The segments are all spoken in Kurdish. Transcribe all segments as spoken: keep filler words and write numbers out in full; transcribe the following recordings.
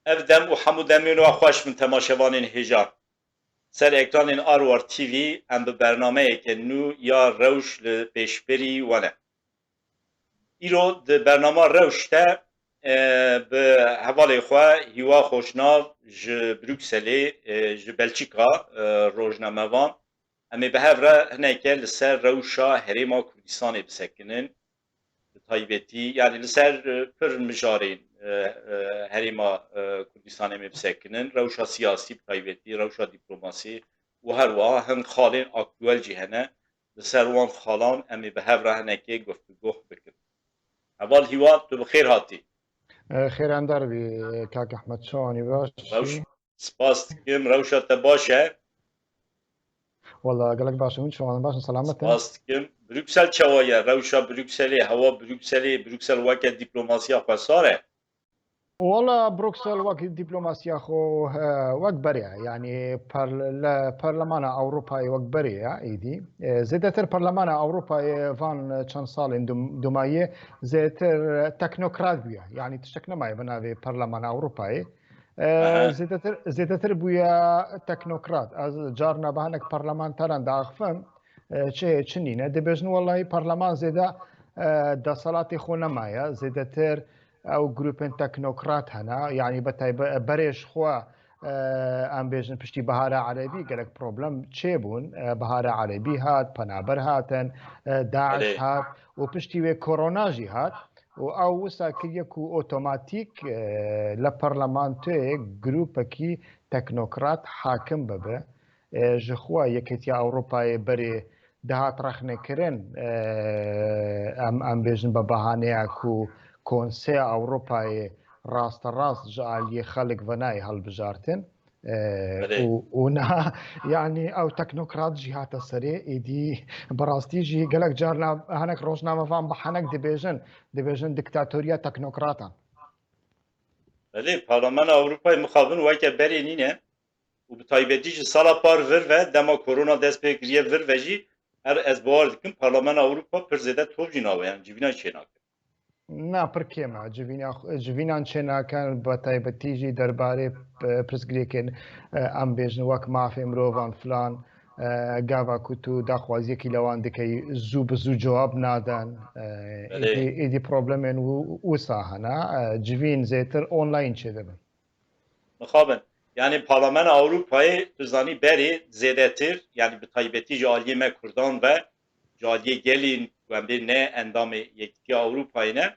Ev dem û hemû demên we xweş bin temaşevanên hêja. Ser ekranên Arwar T V em bi bernameyeke nû ya rewş li pêşberî we ne. Îro di bernama rewş de, e, bi hevalê xwe Hîwa Xoşnav ji Brukselê, e, ji Belçîka, e, rojnamevan, em ê bi hev re hineke li ser rewşa Herêma Kurdistanê bisekinin. Bi taybetî, yanî li ser, e, pir mijarên, e, e, Herêma, e, Kurdistanê em ê bisekinin. Rewşa siyasî bi taybetî, rewşa dîplomasî û her wiha hin xalên aktuel jî hene. Li ser wan xalan em ê bi hev re hinekê guftûgoh bikin. Heval Hîwa, tu bi xêr hatî. E, xêrendar bî, kak Ehmed, çawanî, baş Rewş, bî? Spas dikim, rewşa te baş e? Wala gelek baş e, hûn çawan, baş in, selamet in? Spas dikim. Bruksel çawa ye? Rewşa Brukselê, hewa Brukselê, Bruksel weke dîplomasiya xwe sar e? Wala Bruksel wek dîplomasiya xwe, e, wek berê ye. Yanî parl-, le Parlemana Ewropayê wek berê ye êdî. E, zêdetir Parlemana Ewropayê van çend salên dum-, dumayê zêdetir teknokrat bûye. Yanî tiştek nemaye bi navê Parlemana Ewropayê. E, Aha. zêdetir, zêdetir bûye teknokrat. Ez carna bi hinek parlamenteran diaxifim, e, çi heye, çi nîne. Dibêjin, wellahî, parleman zêde, e, deselatê xwe nemaye. Zêdetir ew grûpên teknokrat hene. Yanî bi taybet berê ji xwe, e, em bêjin piştî Bihara Erebî gelek problem çêbûn. E, Bihara Erebî hat, penaber hatin, e, DAIŞ Erê. hat û piştî wê korona jî hat. Û ew wisa kiriye ku otomatîk, e, li parlamentoyê grûpekî teknokrat hakim bibe. E, ji xwe Yekêtiya Ewropayê berê dihat rexnekirin, e, em, em bêjin bi bahaneya ku Konseya Ewropayê rasterast ji aliyê xelk ve nayê hilbijartin. E, Belê. û, û niha, yanî ew teknokrat jî hate serê, êdî bi rastî jî gelek carna hinek rojnamevan bi henek dibêjin, dibêjin diktatoriya teknokratan. Belê, Parlamena Ewropayê mixabin weke berê nîne û bi taybetî ji sala par vir ve dema korona dest pê kiriye vir ve jî her ez bawer dikim Parlamena Ewropa pir zêde top jî nabe, yani civîna çênake. Na, pir kêm e. Civîna-, civînan çênakin, bi taybetî jî derbarê, e, pirsgirêkên, e, em bêjin wek mafê mirovan filan, e, gava ku tu daxwaziyekî li wan dikey, zû bi zû cewab nadan. E, Belê. êdî, êdî problemên wi-, wisa hene. E, civîn zêtir online çêdibin. Mixabin. Yani Parlamena Ewropayê, tu zanî, berê zêdetir, yani bi taybetî ji aliyê me Kurdan ve ji aliyê gelên ku em bê ne endamê Yekîtiya Ewropayê ne,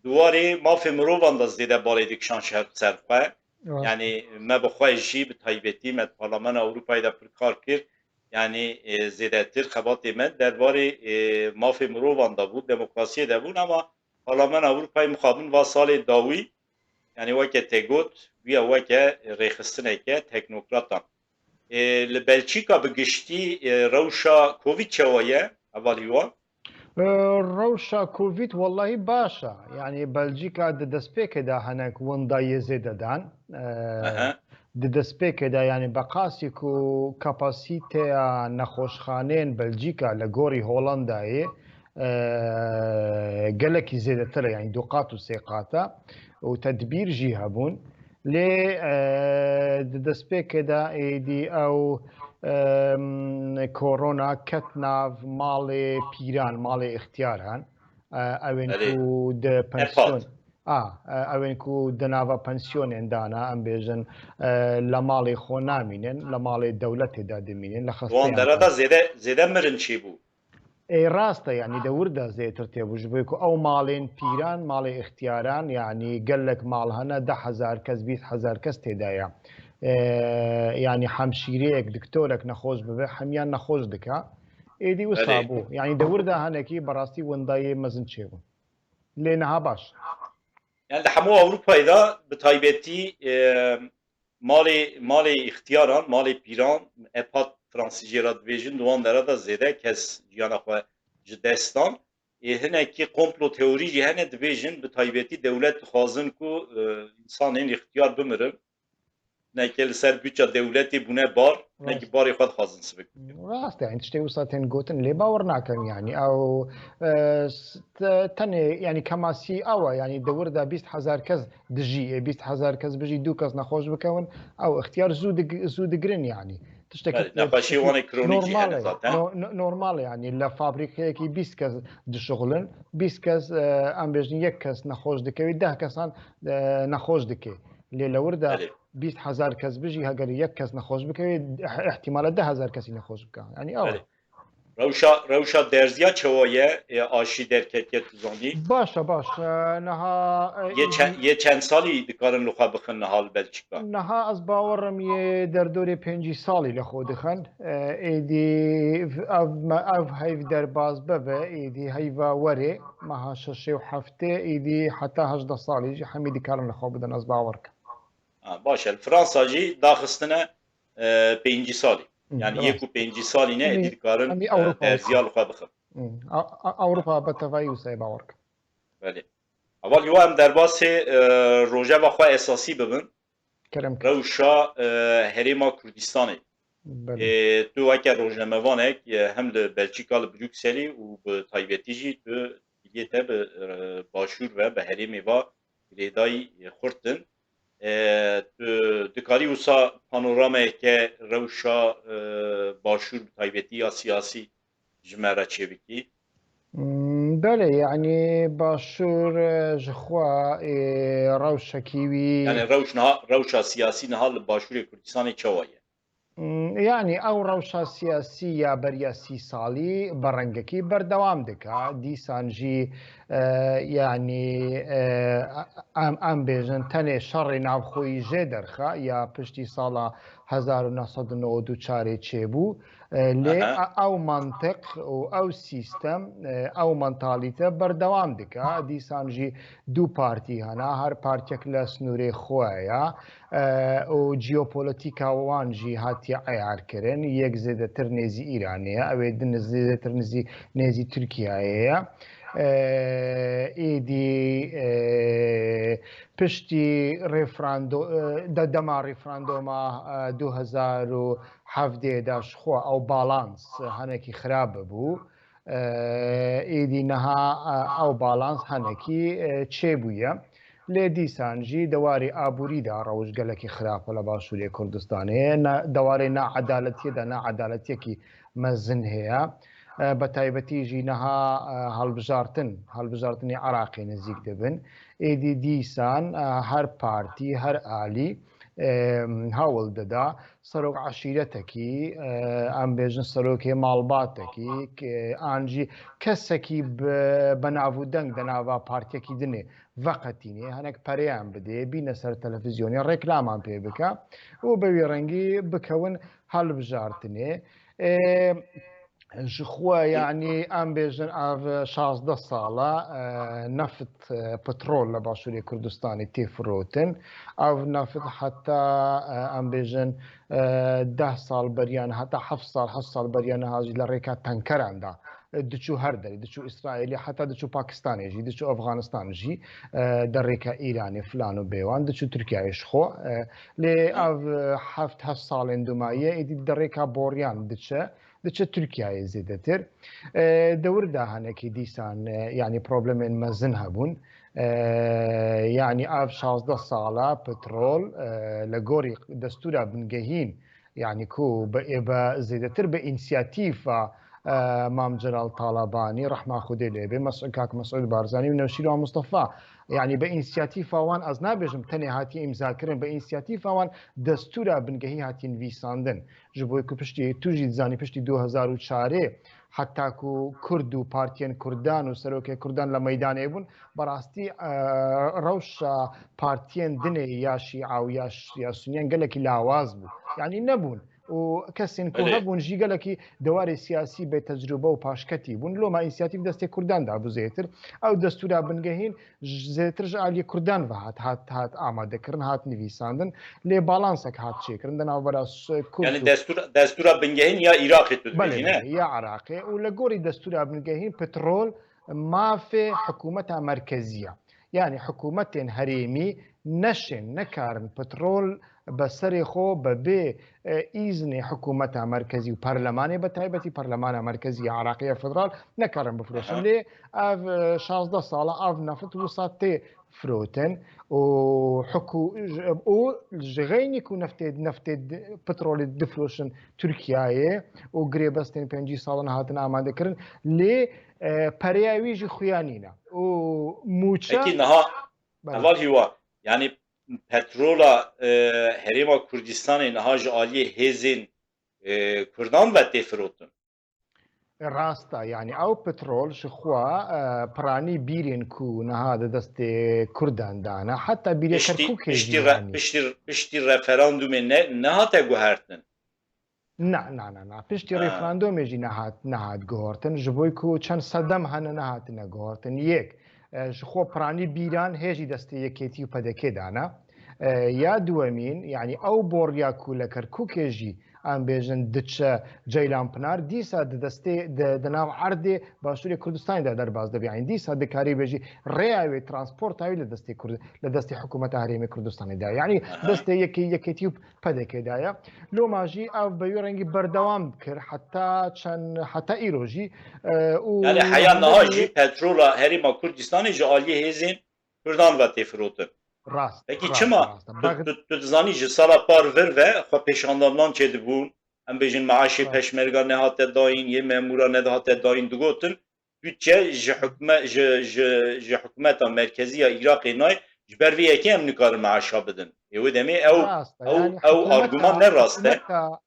di warê mafê mirovan de zêde balê dikişan şer-, ser xwe. Evet. Yani me bi xwe jî bi taybetî me di Parlamena Ewropayê de pir kar kir. Yani, e, zêdetir xebatê me derbarê, e, mafê mirovan de bû, demokrasiyê de bûn, ama Parlamena Ewropayê mixabin va salê dawî, yani weke te got, bûye weke rêxistineke teknokratan. E, li Belçîka bi giştî, e, rewşa Covid çawa ye, heval Hîwa? E, rewşa Covid wellahî baş e. Yani Belçîka di destpêkê de hinek windayê zêde dan. E, Aha. di destpêkê de, yani bi qasî ku kapasîteya nexweşxaneyên Belçîka li gorî Holandayê, e, gelekî zêdetir e, yani du qat û sê qat e û tedbîr jî hebûn. Lê, e, di destpêkê de êdî ew, em, korona ket nav malê pîran, malê ixtiyaran. E, ew ên Belê. ku di Epat. pensiyon, a, e, ew ên ku di nava pensiyonên dana, em bêjin, e, li malê xwe namînin, li malê dewletê de dimînin, li Di wan xesteyan dera de. de zêde, zêde mirin çêbû. Ê, rast e, yanî di wir de zêtir têbû, ji bo ku ew malên pîran, malê ixtiyaran, yanî gelek mal hene, deh hezar kes, bîst hezar kes tê de ye. Ê, yanî hemşîreyek, doktorek nexweş bibe, hemiyan nexweş dike. Êdî wisa Belê. bû. Yanî di wir de hinekî bi rastî windayê mezin çêbû. Lê niha baş. Yani di hemû Ewropayê de bi taybetî, e, malê, malê ixtiyaran, malê pîran, epat Fransî jê re dibêjin, di wan dera de zêde kes jiyana xwe ji dest dan. Ê, hinekî komplo teorî jî hene, dibêjin bi taybetî dewlet dixwazin ku, e, însanên ixtiyar bimirin. Hinekê li ser budca dewletê bûne bar, hinekî barê xwe dixwazin sivik bikin. Rast e, yanî tiştê wisa tên gotin lê bawer nakim, yanî ew, e, s-, te-, tenê, yanî kemasî ew e, yanî di wir de bîst hezar kes dijî, ê bîst hezar kes bijî du kes nexweş bikewin, ew ixtiyar zû dig-, zû digirin, yanî. Tiştekî Belê, nexweşiyê wan ê kronîk jî hene normal e, zaten. No-, no-, normal e, yanî li fabrîkeyekî bîst kes dişuxulin, bîst kes, e, em bêjin yek kes nexweş dikewî, deh kesan, e, nexweş dike. Lê li wir de Belê. bîst hezar kes bijî, heger yek kes nexweş bikewî, eh-, ihtimale deh hezar kesî nexweş bike. Yanî ew e. Belê. Rewşa, rewşa derziya çawa ye? E, aşî derketiye, tu zanî? Baş e, baş e. Niha, e, Yê çe-, yê çend salî dikarin li xwe bixin niha li Belçîka? Niha ez bawerim yê derdorê pêncî salî li xwe dixin. E, êdî ev me, ev heyv derbas bibe, êdî heyva werê, meha şeşê û heftê, êdî heta hejdeh salî jî hemî dikarin li xwe bidin, ez bawer kim. Ha, baş e. Li Fransa jî daxistine, e, pêncî salî. Hı, Yani rast. Yek û pêncî salî ne, Hemî, êdî dikarin, hemî e, Ewropa derziya li xwe bixin. Hı, A-, A-, Ewropa bi tevayî wisa ye, bawer kim. Belê. Heval Yû, em derbasê, e, rojeva xwe esasî bibin. Kerem kir. Rewşa, e, Herêma Kurdistanê. Belê. E, tu weke rojnamevanek, e, hem li Belçîka, li Brukselî û bi taybetî jî tu diliyê te bi, e, Başûr ve, bi herêmê ve girêdayî, e, xurt in. E, tu dikarî wisa panorameyeke rewşa, e, Başûr bi taybetî ya siyasî ji me re çêbikî? Hmm, belê, yanî Başûr, e, ji xwe, e, rewşekî wî Yani rewş niha, rewşa siyasî niha li Başûrê Kurdistanê çawa ye? Hmm, yanî ew rewşa siyasî ya beriya sî salî bi rengekî berdewam dike. Dîsan jî, e, yanî, e, em, em bêjin tenê şerê navxweyî jê derxe ya piştî sala hezar û neh sed û newed û çarê çêbû. E, lê Aha. e-, ew mantiq û ew sîstem, e, ew mentalîte berdewam dike. Dîsan jî du partî hene, her partiyek li sînorê xwe ye. E, û jeopolîtîka wan jî hatiye eyarkirin. Yek zêdetir nêzî Îranê ye, ew ê din zêdetir nêzî, nêzî Tirkiyeyê ye. E, êdî, e, piştî referando-, e, de-, dema referandoma, e, du hezar û hevdeh de ji xwe ew balans hinekî xirab bû. E, êdî niha, e, ew balans hinekî, e, çêbûye. Lê dîsan jî di warê aborî de rewş gelekî xirab e li Başûrê Kurdistanê. Ne, di warê needaletiyê de needaletiyekî mezin heye. E, bi taybetî jî niha, e, hilbijartin, hilbijartinê Iraqê nêzîk dibin. Êdî dîsan, e, her partî, her alî, e, hewl dida serok eşîretekî, e, em bêjin serokê malbatekî, ke-, an jî kesekî bi, bi nav û deng di nava partiyekî dinê veqetînê, hinek pereyan bidê, bîne ser televîzyonê, reklaman pê bike û bi wî rengî bikewin hilbijartinê. E, Ji xwe, yanî em bêjin ev şazdeh sal e, neft, e, petrol li Başûrê Kurdistanê tê firotin. Ev neft heta, e, em bêjin, e, deh sal beriya niha, heta heft sal, heşt sal beriya niha jî li rêka tankeran de, e, diçû her derê, diçû Îsraîlê, heta diçû Pakistanê jî, diçû Efxanistan jî, e, di rêka Îranê filan û bêwan, diçû Tirkiyeyê ji xwe. E, lê ev, e, heft, heşt salên dumahî ye, êdî di rêka boriyan diçe. Diçe Tirkiyeyê zêdetir. E, di wir de hinekî dîsan, e, yanî problemên mezin hebûn. E, yanî ev şazdeh sala petrol, e, li gorî destûra bingehîn, yanî ku bi, bi zêdetir bi însiyatîfa, e, Mam Celal Talabanî, rehma Xwedê lê be, Mes-, kak Mesûd Barzanî û Newşîrvan Mustafa, yanî bi însiyatîfa wan, ez nabêjim tenê hatiye îmzakirin, bi însiyatîfa wan destûra bingehî hatiye nivîsandin. Ji bo ku piştî, tu jî dizanî, piştî du hezar û çarê heta ku Kurd û partiyên Kurdan û serokê Kurdan li meydanê bûn, bi rastî, e, rewşa partiyên dinê ya Şîa û ya Ş-, ya Suniyan gelekî lawaz bû. Yanî nebûn. Û kesên ku Belê. hebûn jî gelekî di warê siyasî bê tecrûbe û paşketî bûn. Loma însiyatîf destê Kurdan de bû zêtir. Ew destûra bingehîn j-, zêtir ji aliyê Kurdan ve hat, hat, hat amadekirin, hat nivîsandin. Lê balansek hat çêkirin di navbera s-, Kurd Yani û destûr, destûra bingehîn ya Iraqê tu Belê, dibêjî, ne? belê, ya Iraqê. Û li gorî destûra bingehîn petrol mafê hikûmeta merkezî ye. Yani hikûmetên herêmî neşên, nekarin petrol bi serê xwe, bi bê, e, îznê hikûmeta merkezî û perlemanê, bi taybetî perlemana merkezî ya Iraqê ya federal, nekarin bifroşin. Aha. Lê ev, e, şazdeh sala ev neft wisa tê firotin û hikû-, û ji xeynî ku neftê, neftê di-, petrolê difiroşin Tirkiyeyê û girêbestên pêncî salan hatine amade kirin. Lê, e, pereya wî jî xuya nîne. Û mûçe Peki niha Belê. Heval Hîwa, yani petrola, e, Herêma Kurdistanê niha ji aliyê hêzên, e, Kurdan ve tê firotin? Rast e, yani ew petrol ji xwe, e, piranî bîrên ku niha di destê Kurdan de ne, heta bîrê Piştî, Kerkûkê jî piştî re-, yanî. Piştî, piştî referandumê ne, nehate guhertin? Na, na, na, na. Piştî Ha. referandumê jî nehat, nehat guhertin. Ji bo ku çend sedem hene nehatine guhertin. Yek, e, ji xwe piranî bîran hê jî destê Yekêtî û P D K dane. E, ya duwemîn, yani ew boriya ku li Kerkûkê jî, em bêjin, diçe Ceylan Pinar, dîsa di destê, di, di nav erdê Başûrê Kurdistanê de derbas dibe. Yani dîsa dikarî bêjî rêya wê, transporta wê li destê Kurd-, li destê hikûmeta Herêmê Kurdistanê de. Yani Aha. destê Yekê-, Yekêtî û P D K de ye. Loma jî ev bi wî rengî berdewam kir heta çend, heta îro jî, e, û Yani heya niha hemberî jî petrola Herêma Kurdistanê ji aliyê hêzên Kurdan ve tê firotin. Rast, Peki rast, çima? rast. Tu, Bexd- tu, tu dizanî ji sala par vir ve xwe pêşandanan çêdibûn, em bêjin meaşê Rast. peşmerga nehate dayîn, yê memûra nedihate dayîn digotin, Budçe ji hikûme-, ji, ji, ji hikûmeta merkezî ya Iraqê nayê, ji ber vê yekê em nikarin meaşa bidin. Ê wê demê ew, Rast e. ew, Yani ew hikûmeta, arguman ne rast e. hikûmeta,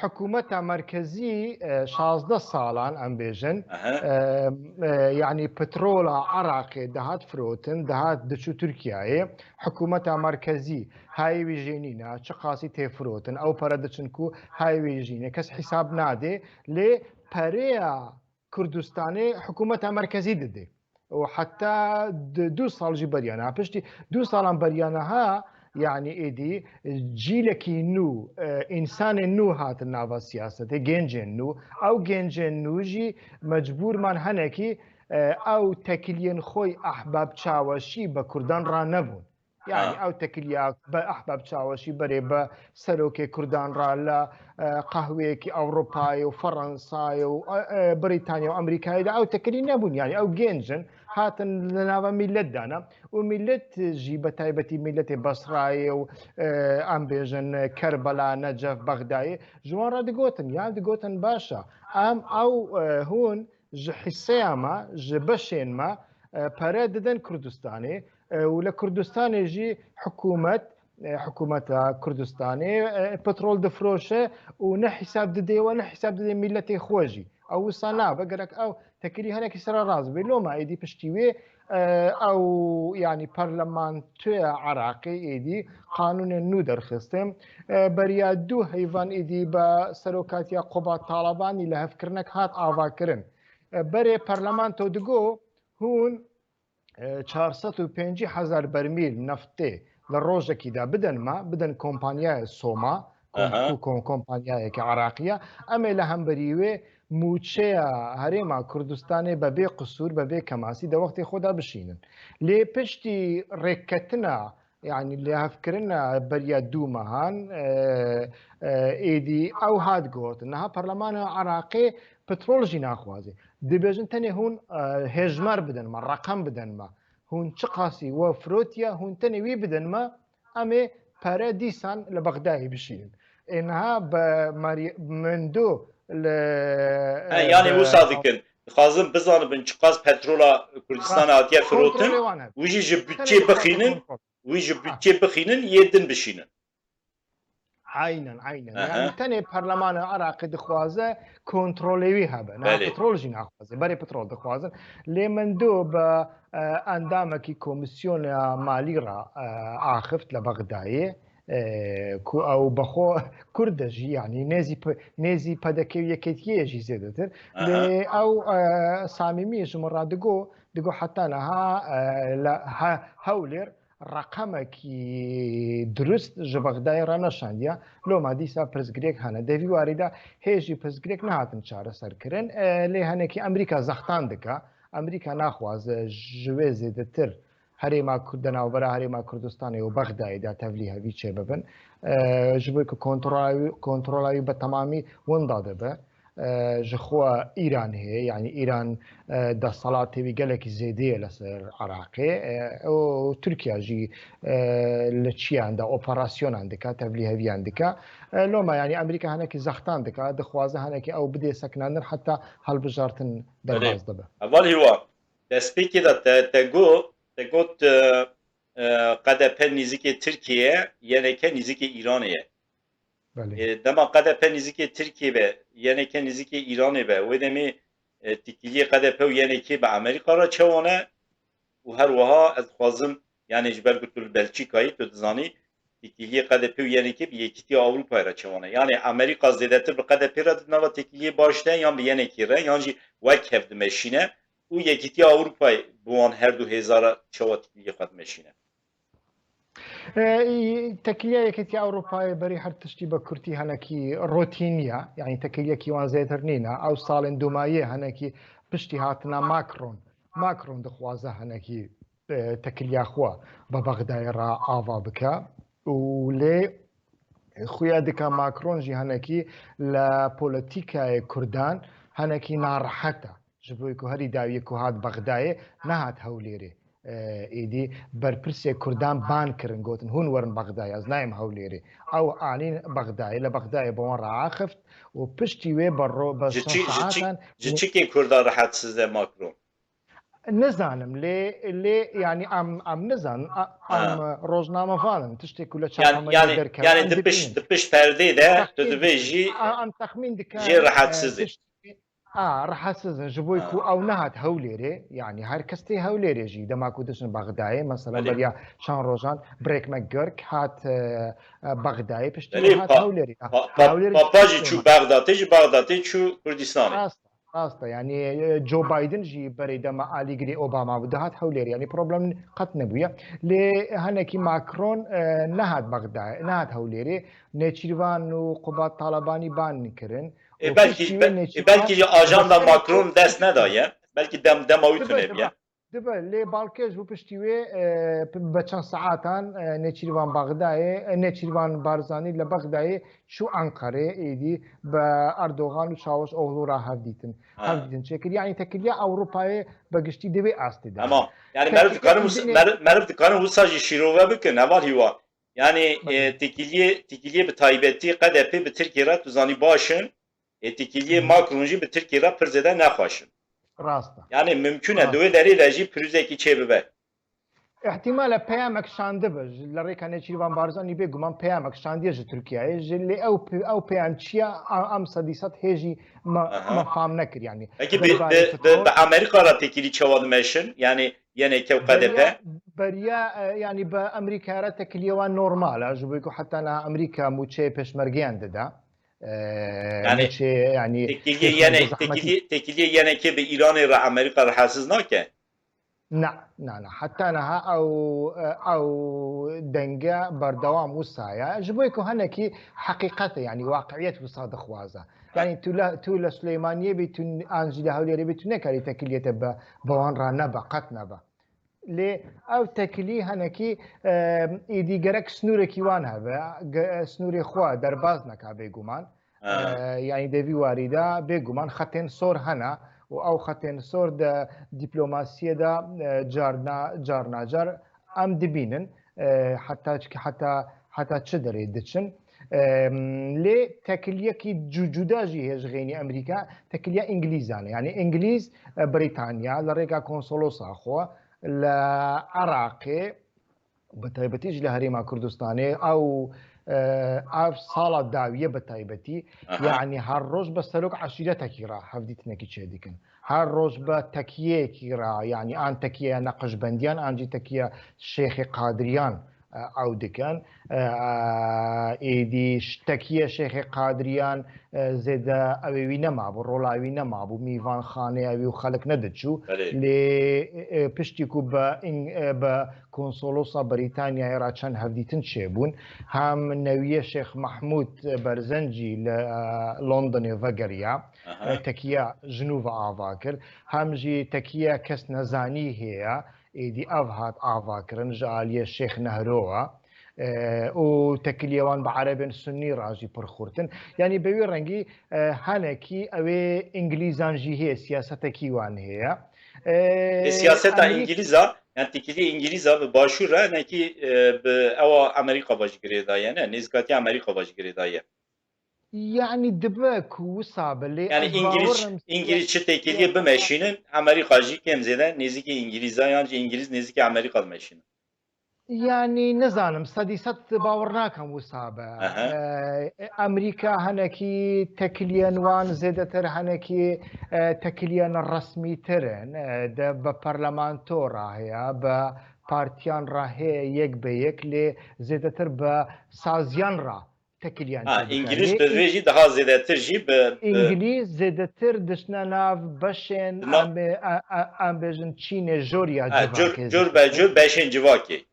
hikûmeta merkezî, e, şazdeh salan em bêjin, Aha. e, e, yani petrola Iraqê dihat firotin, dihat diçû Tirkiyeyê. Hikûmeta merkezî hayê wî jê nîne, çiqasî tê firotin, ew pere diçin ku hayê wî jî nîne, kes hîsab nadê. Lê pereya Kurdistanê hikûmeta merkezî didê. Û heta di-, du sal jî beriya niha. Piştî du salan beriya niha, yani êdî cîlekî nû, e, însanên nû hatin nava siyasetê, gencên nû. Ew gencên nû jî mecbûr man hinekî, e, ew tekiliyên xwe yê ehbab çaweşî bi Kurdan re nebûn. Yani Ha. ew tekiliya bi ehbab çaweşî berê bi serokê Kurdan re li, e, qehweyekî Ewropayê û Fransayê û, e, e, Brîtanya û Amerîkayê de ew tekilî nebûn. Yani ew genc in, hatin li nava millet de ne. Û millet jî, bi taybetî milletê Basrayê û, e, em bêjin Kerbela, Necef, Bexdayê, ji wan re digotin, ya digotin baş e. Em ew, e, hûn ji hisseya me, ji beşên me, e, pere didin Kurdistanê, e, û li Kurdistanê jî hikûmet, e, hikûmeta Kurdistanê, e, petrol difiroşe û ne hîsab didê we, ne hîsab didê miletê xwe jî. Ew wisa nabe, gerek ew tekilî hinekî sera rast be. Loma êdî piştî wê, e, ew, yanî parlamentoya Iraqê êdî qanûnên nû derxistin. E, beriya du heyvan êdî bi serokatiya Qubat Talebanî lihevkirinek hat avakirin. E, berê parlamento digo hûn, e, çar sed û pêncî hezar bermîl neftê li rojekî de bidin me, bidin kompanyaya Soma, kom-, Aha. ku kom-, kompanyayeke Iraqî ye. Em ê li hemberî wê mûçeya Herêma Kurdistanê be bê qisûr, be bê kemasî di wextê xwe de bişînin. Lê piştî rêkketina, yanî lihevkirina beriya du mehan, e, e, êdî ew hat gotin. Niha Perlemana Iraqê petrol jî naxwaze. Dibêjin tenê hûn, e, hêjmer bidin me, reqem bidin me. Hûn çiqasî we firotiye, hûn tenê wî bidin me, em ê pere dîsan li Bexdayê bişînin. Ê niha bi Mary-, Mendo li, He, e, yanî bi wisa dikin. Dixwazin bizanibin çiqas petrola Kurdistanê Rast, hatiye firotin. Kontrolê wan hebe. Wî jî ji Tenê budçê kontrol. bixînin, wî ji Rast. budçê bixînin, yê din bişînin. Aynen, aynen. Aha. Yani tenê Perlemana Iraqê dixwaze kontrolê wî hebe. Niha Belê. petrol jî naxwaze. Berê petrol dixwazin. Lê Mendo bi, e, endamekî Komîsyona Malî re, e, axift li Bexdayê. E, ku ew bi xwe Kurd e jî, yani nêzî P-, nêzî P D K û Yekêtiyê jî zêdetir. Aha. Lê ew, e, samîmî ji min re digo, digo heta niha, e, li he-, Hewlêr reqemekî dirust ji Bexdayê re neşandiye. Loma dîsa pirsgirêk hene. Di vî warî de hê jî pirsgirêk nehatin çareserkirin. E, lê hinekî Amerîka zextan dike. Amerîka naxwaze ji wê zêdetir, herêma Kurd, di navbera herêma Kurdistanê û Bexdayê de tevlî hevî çêbibin. E, ji bo ku kontrola wî, kontrola wî bi temamî winda dibe. E, ji xwe Îran heye, yanî Îran, e, desthilatê wî gelekî zêde ye li ser Iraqê. E, û Tirkiye jî, e, li çiyan de operasyonan dike, tevlîheviyan dike. E, loma, yanî Amerîka hinekî zextan dike, dixwaze hinekî ew bidê sekinandin heta hilbijartin Belê. derbas dibe. Heval Hîwa, destpêkê de te, te got, te got, e, e, K D P nîzikê Tirkiye ye, Y N K nîzikê Îranê ye. Belê. E, dema K D P nîzikê Tirkiye be, Y N K nîzikê Îranê be, wê demê, e, têkiliyê K D P û Y N K bi Amerîka re çawa ne? Û her wiha ez dixwazim, yanî ji ber ku tu li Belçîkayî, tu dizanî, têkiliyê K D P û Y N K bi Yekîtiya Ewropayê re çawa ne? Yanî Amerîka zêdetir bi K D P re di nava têkiliyê baş de, yan bi Y N K re, yan jî wek hev dimeşîne û Yekîtiya Ewropayê bi wan her du hêza re çawa têkiliyê xwe dimeşîne? E, î, tekiliya Yekîtiya Ewropayê berî her tiştî bi kurtî hinekî rotînî ye. Yanî tekiliyekî wan zêdetir nîne. Ew salên domayî hinekî piştî hatina Macron. Macron dixwaze hinekî, e, tekiliya xwe bi Bexdayê re ava bike. Û lê xuya dike Macron jî hinekî li polîtîkayê Kurdan hinekî narehet e. Ji bo ku herî dawiyê ku hat Bexdayê, nehat Hewlêrê. E, êdî berpirsê Kurdan ban kirin, gotin, hûn werin Bexdayê, ez nayêm Hewlêrê. Ew anîn Bexdayê, li Bexdayê bi wan re axift û piştî wê bi ro-, bi Ji çend çi, ji çi, saetan ji nê- çikê Kurda rehetsiz e Macron? Nizanim, lê, lê, yanî em, em nizanin, a-, Ha. em rojnamevan in, tiştê ku li Yan-, çapemeniyê yanî, derkeve, yanî em di pişt, dibînin. Di pişt perdê de tu Texmîn dibê dikin. jî, A-, em texmîn dikin, jê e, rehetsiz e. tişt-, A, rehetsiz in, ji bo ku Ha. ew nehat Hewlêrê, yanî her kes tê Hewlêrê jî, dema ku diçin Bexdayê, mesela Belê. beriya çend rojan Brêk McGurk hat, e, e, Bexdayê, piştî Belê, wê hat pa-, Hewlêrê. pa-, pa-, Hewlêrê Papa jî jî çû Kurdan. Bexdatê, ji Bexdatê çû Kurdistanê. Rast, rast e. Yanî, e, Joe Biden jî berê dema alîgirê Obama bû, dihat Hewlêrê. Yanî problem qet nebûye. Lê hinekî Macron, e, nehat Bexdayê, nehat Hewlêrê. Nêçîrvan û Qubat Talebanî ban kirin. E, Û belkî, piştî wê be-, e, Nêçîrvan belkî jî ajanda Macron dest nedaye. Belkî dem, dema wî Dibe, tune dibe. biye. Dibe, lê balkêş bû piştî wê, e, p-, bi çend saetan, e, Nêçîrvan Bexdayê, e, Nêçîrvan Barzanî li Bexdayê çû Enqerê, êdî bi Erdogan û Çavuşoglu re hevdîtin. Ha. Hevdîtin çêkir. Yanî tekiliya Ewropayê bi giştî di vê astê de. Tamam. Yanî Tekiliya meriv dikarin wisa, Îndine- meriv, meriv dikarin wisa jî şîrove bikin, heval Hîwa. Yanî, Belê. e, têkiliyê, têkiliyê bi taybetî K D P bi Tirkiyê re tu zanî baş in. Ê têkiliyê Hı. Macron jî bi Tirkiyê re pir zêde nexweş in. Rast e. Yanî mimkun e Rast. di wê derê de jî pirûzekî çê bibe. Îhtimal e peyamek şandibe. Ji, li rêka Nêçîrvan Barzanî bêguman peyamek şandiye ji Tirkiyeyê. Ji lê ew pe-, ew peyam çi ye? A-, em sedî sed hê jî me, Aha. me fam nekir yanî. Peki bi, Derbarê bi, bi, petrol bi Amerîka re têkilî çawa dimeşin? Yanî Y N K û K D P? Beriya, beriya, e, yanî bi Amerîka re têkiliyê wan normal e. Ji bo ku heta niha Amerîka mûçeyê pêşmergeyan dide. E, Yani, mûçê, yanî, têkiliyê kêfên yene, bi zehmetî. têkiliyê, têkiliyê Y N K bi Îranê re Amerîka rehetsiz nake? Na, na, na. Heta niha ew, ew denge berdewam wisa ye. Ji bo ku hinekî heqîqet e, yanî waqiiyet wisa dixwaze. Ha. Yanî tu le, tu li Silêmaniyê bî, tu an jî li Hewlêrê bî, tu nekarî têkiliyê te bi, bi wan re nebe, qet nebe. Lê ew têkilî hinekî, e, êdî gerek snûrekî wan hebe, ge-, snûrê xwe derbas neka bêguman. Ha. E, yanî di vî warî de bêguman xetên sor hene û ew xetên sor di dîplomasiyê de, e, carna, carna car em dibînin, e, heta çi, heta, heta çi derê diçin. E, lê têkiliyekî cu-, cuda jî heye ji xeynî Amerîka, têkiliya Îngilîzan e. Yanî Îngilîz, e, Brîtanya li rêka konsolosa xwe li Iraqê, bi taybetî jî li Herêma Kurdistanê, ew, e, ev sala dawiye bi taybetî, Aha. yanî her roj bi serok eşîretekî re hevdîtinekî çêdikin. Her roj bi tekiyeyekî re, yanî an tekiyeya neqişbendiyan, an jî tekiya Şêxê Qadiriyan, e, ew dikin. E, êdî ş-, tekiye Şêxê Qadiriyan, e, zêde ew ê wî nemabû, rola wî nemabû, mîvanxaneya wî û xelk nediçû. Belê. Lê, e, piştî ku bi ing-, e, bi konsolosa Brîtanyayê re çend hevdîtin çêbûn, hem newiyê Şêx Mehmûd Berzencî li, e, Londonê vegeriya, Aha. e, tekiya jinû ve ava kir, hem jî tekiya kes nezanî heye. êdî ev hat avakirin ji aliyê Şêx Nehrowa. E, û tekiliyê wan bi erebên sunnî re jî pir xurt in. Yanî bi wî rengî, e, henekî ew ê Îngilîzan jî heye, siyasetekî wan heye. E, Ê siyaseta Amerîk- Îngilîza, yani tekiliyê Îngilîza bi Başûr re, hinekî, e, bi ewa Amerîka ve jî girêdaye, ne? Nêzîkatiya Amerîka ve jî girêdaye. Yani dibe ku wisa be, lê Yani ez Îngilîz, bawer im Îngilîz çi tekiliyê bimeşînin, Amerîka jî kêm zêde nêzîkî Îngilîza yan jî Îngilîz nêzîkî Amerîka dimeşînin. Yani nizanim, sedî sed bawer nakim wisa be. Aha. E, Amerîka henekî tekiliyên wan zêdetir henekî, e, tekiliyên resmîtir in. E, de bi parlamento re heye, bi partiyan re heye yek be yek, lê zêdetir bi saziyan re tekiliyan Ha, tê dike. Îngilîz Lê bi vê jî daha zêdetir jî bi, bi Îngilîz zêdetir dişne nav beşên Di nav em bê-, e, e, em bêjin çînê jor ya Ha, civakê cor, cor be zêdetir. cor beşên civakê.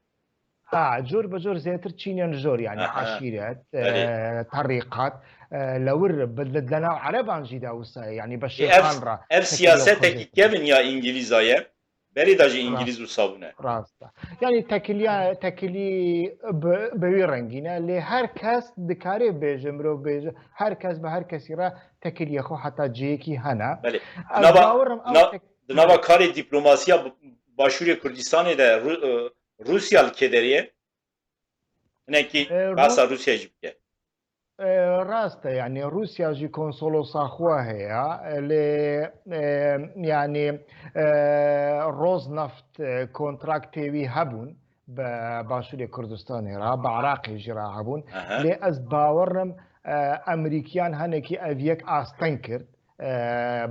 Ha, cor be cor zêdetir çînên jor, yani Aha. eşîret, Belê. e, terîqat, e, lewir bi, li, li nav ereban jî de wisa ye, yani Ê, ev, beşêxan re ev tekiliya siyasetekî xwe zêdetir. kevin ya Îngilîza ye. Berê de jî Rast. Îngilîz wisa bûne. Rast e. Yani tekiliya, tekilî bi, bi wî rengî ne, lê her kes dikare bêje, mirov bêje, her kes bi her kesî re tekiliyê xwe heta cihekî hene. Belê. Ez Di nava, bawer im di ew nav, tek- di nava karê diplomasiya b-, Başûrê Kurdistanê de Ru-, e, Rûsya li kê derê ye? Hinekî E, Ru- behsa Rûsyayê jî bike. E, rast e, yani Rûsya jî konsolosa xwe heye, e, lê, e, yani, e, Rosneft, e, kontraktê wî hebûn bi Başûrê Kurdistanê re, bi Iraqê jî re hebûn. Aha. Lê ez bawer im, e, Emerîkiyan henekî ev yek asteng kir, e,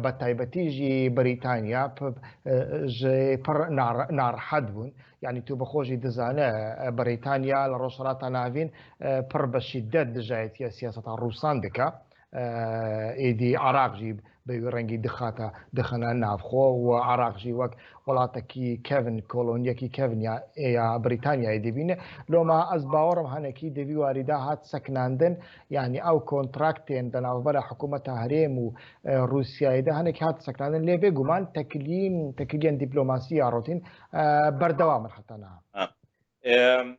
bi taybetî jî Brîtanya p-, e, ji pir nar-, narahet bûn. Yani tu bi xwe jî dizane, e, Brîtanya li Rojhilata Navîn, e, pir bi şîdet dijayetiya siyaseta Rûsan dike. E, êdî Iraq jî bi wî rengî dixate, dixine nav xwe û Iraq jî wek welatekî kevin, koloniyekî kevin ya, ya Brîtanyayê dibîne. Loma ez bawer im henekî di vî warî de hat sekinandin, yani ew kontraktên di navbera hikûmeta herêm û, e, Rûsyayê de henekî hat sekinandin. Lê bêguman tekiliyên, tekiliyên dîplomasî ya rotîn, e, berdewam in heta niha. Ha. Em,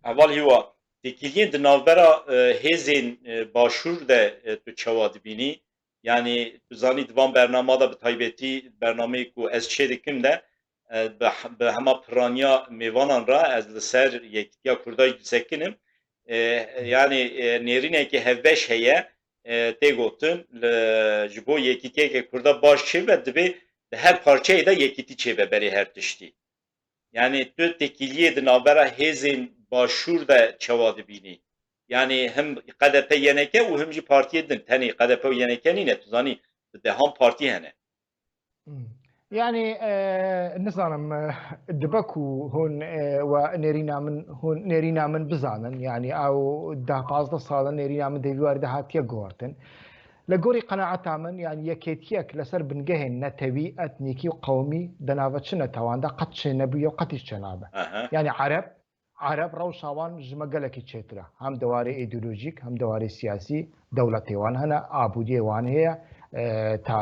Heval Hîwa, têkiliyên di navbera, e, hêzên, e, Başûr de, e, tu çawa dibînî? Yanî tu zanî di van bernama de, bi taybetî bernameyê ku ez çê dikim de, e, bi, bi hema piraniya mêvanan re ez li ser yekîtiya Kurda jî disekinim. E, yanî, e, nêrîneke hevbeş heye, e, tê gotin, li, ji bo yekîtiyeke Kurda baş çêbe, divê di her parçeyê de yekîtî çêbe berê her tiştî. Yani tu têkiliyê di navbera hêzên Başûr de çawa dibînî? Yani him K D P Y N K û him jî partiyê din, tenê K D P û Y N K nîne, tu zanî bi dehan partî hene. Hmm. Yani, e, nizanim, e, dibe ku hûn, e, we nêrîna min, hûn nêrîna min bizanin, yani ew deh pazdeh sal in nêrîna min di vî warî de hatiye guhertin. Li gorî qenaeta min, yani yekêtiyek li ser bingehên netewî, etnîkî û qewmî di nava çi netewan de qet çênebûye û qetî çênabe. Aha. Yani Ereb, Ereb rewşa wan ji me gelekî çêtir e. Hem di warê îdeolojîk, hem di warê siyasî, dewletê wan hene, abûdiyê wan heye. E, ta,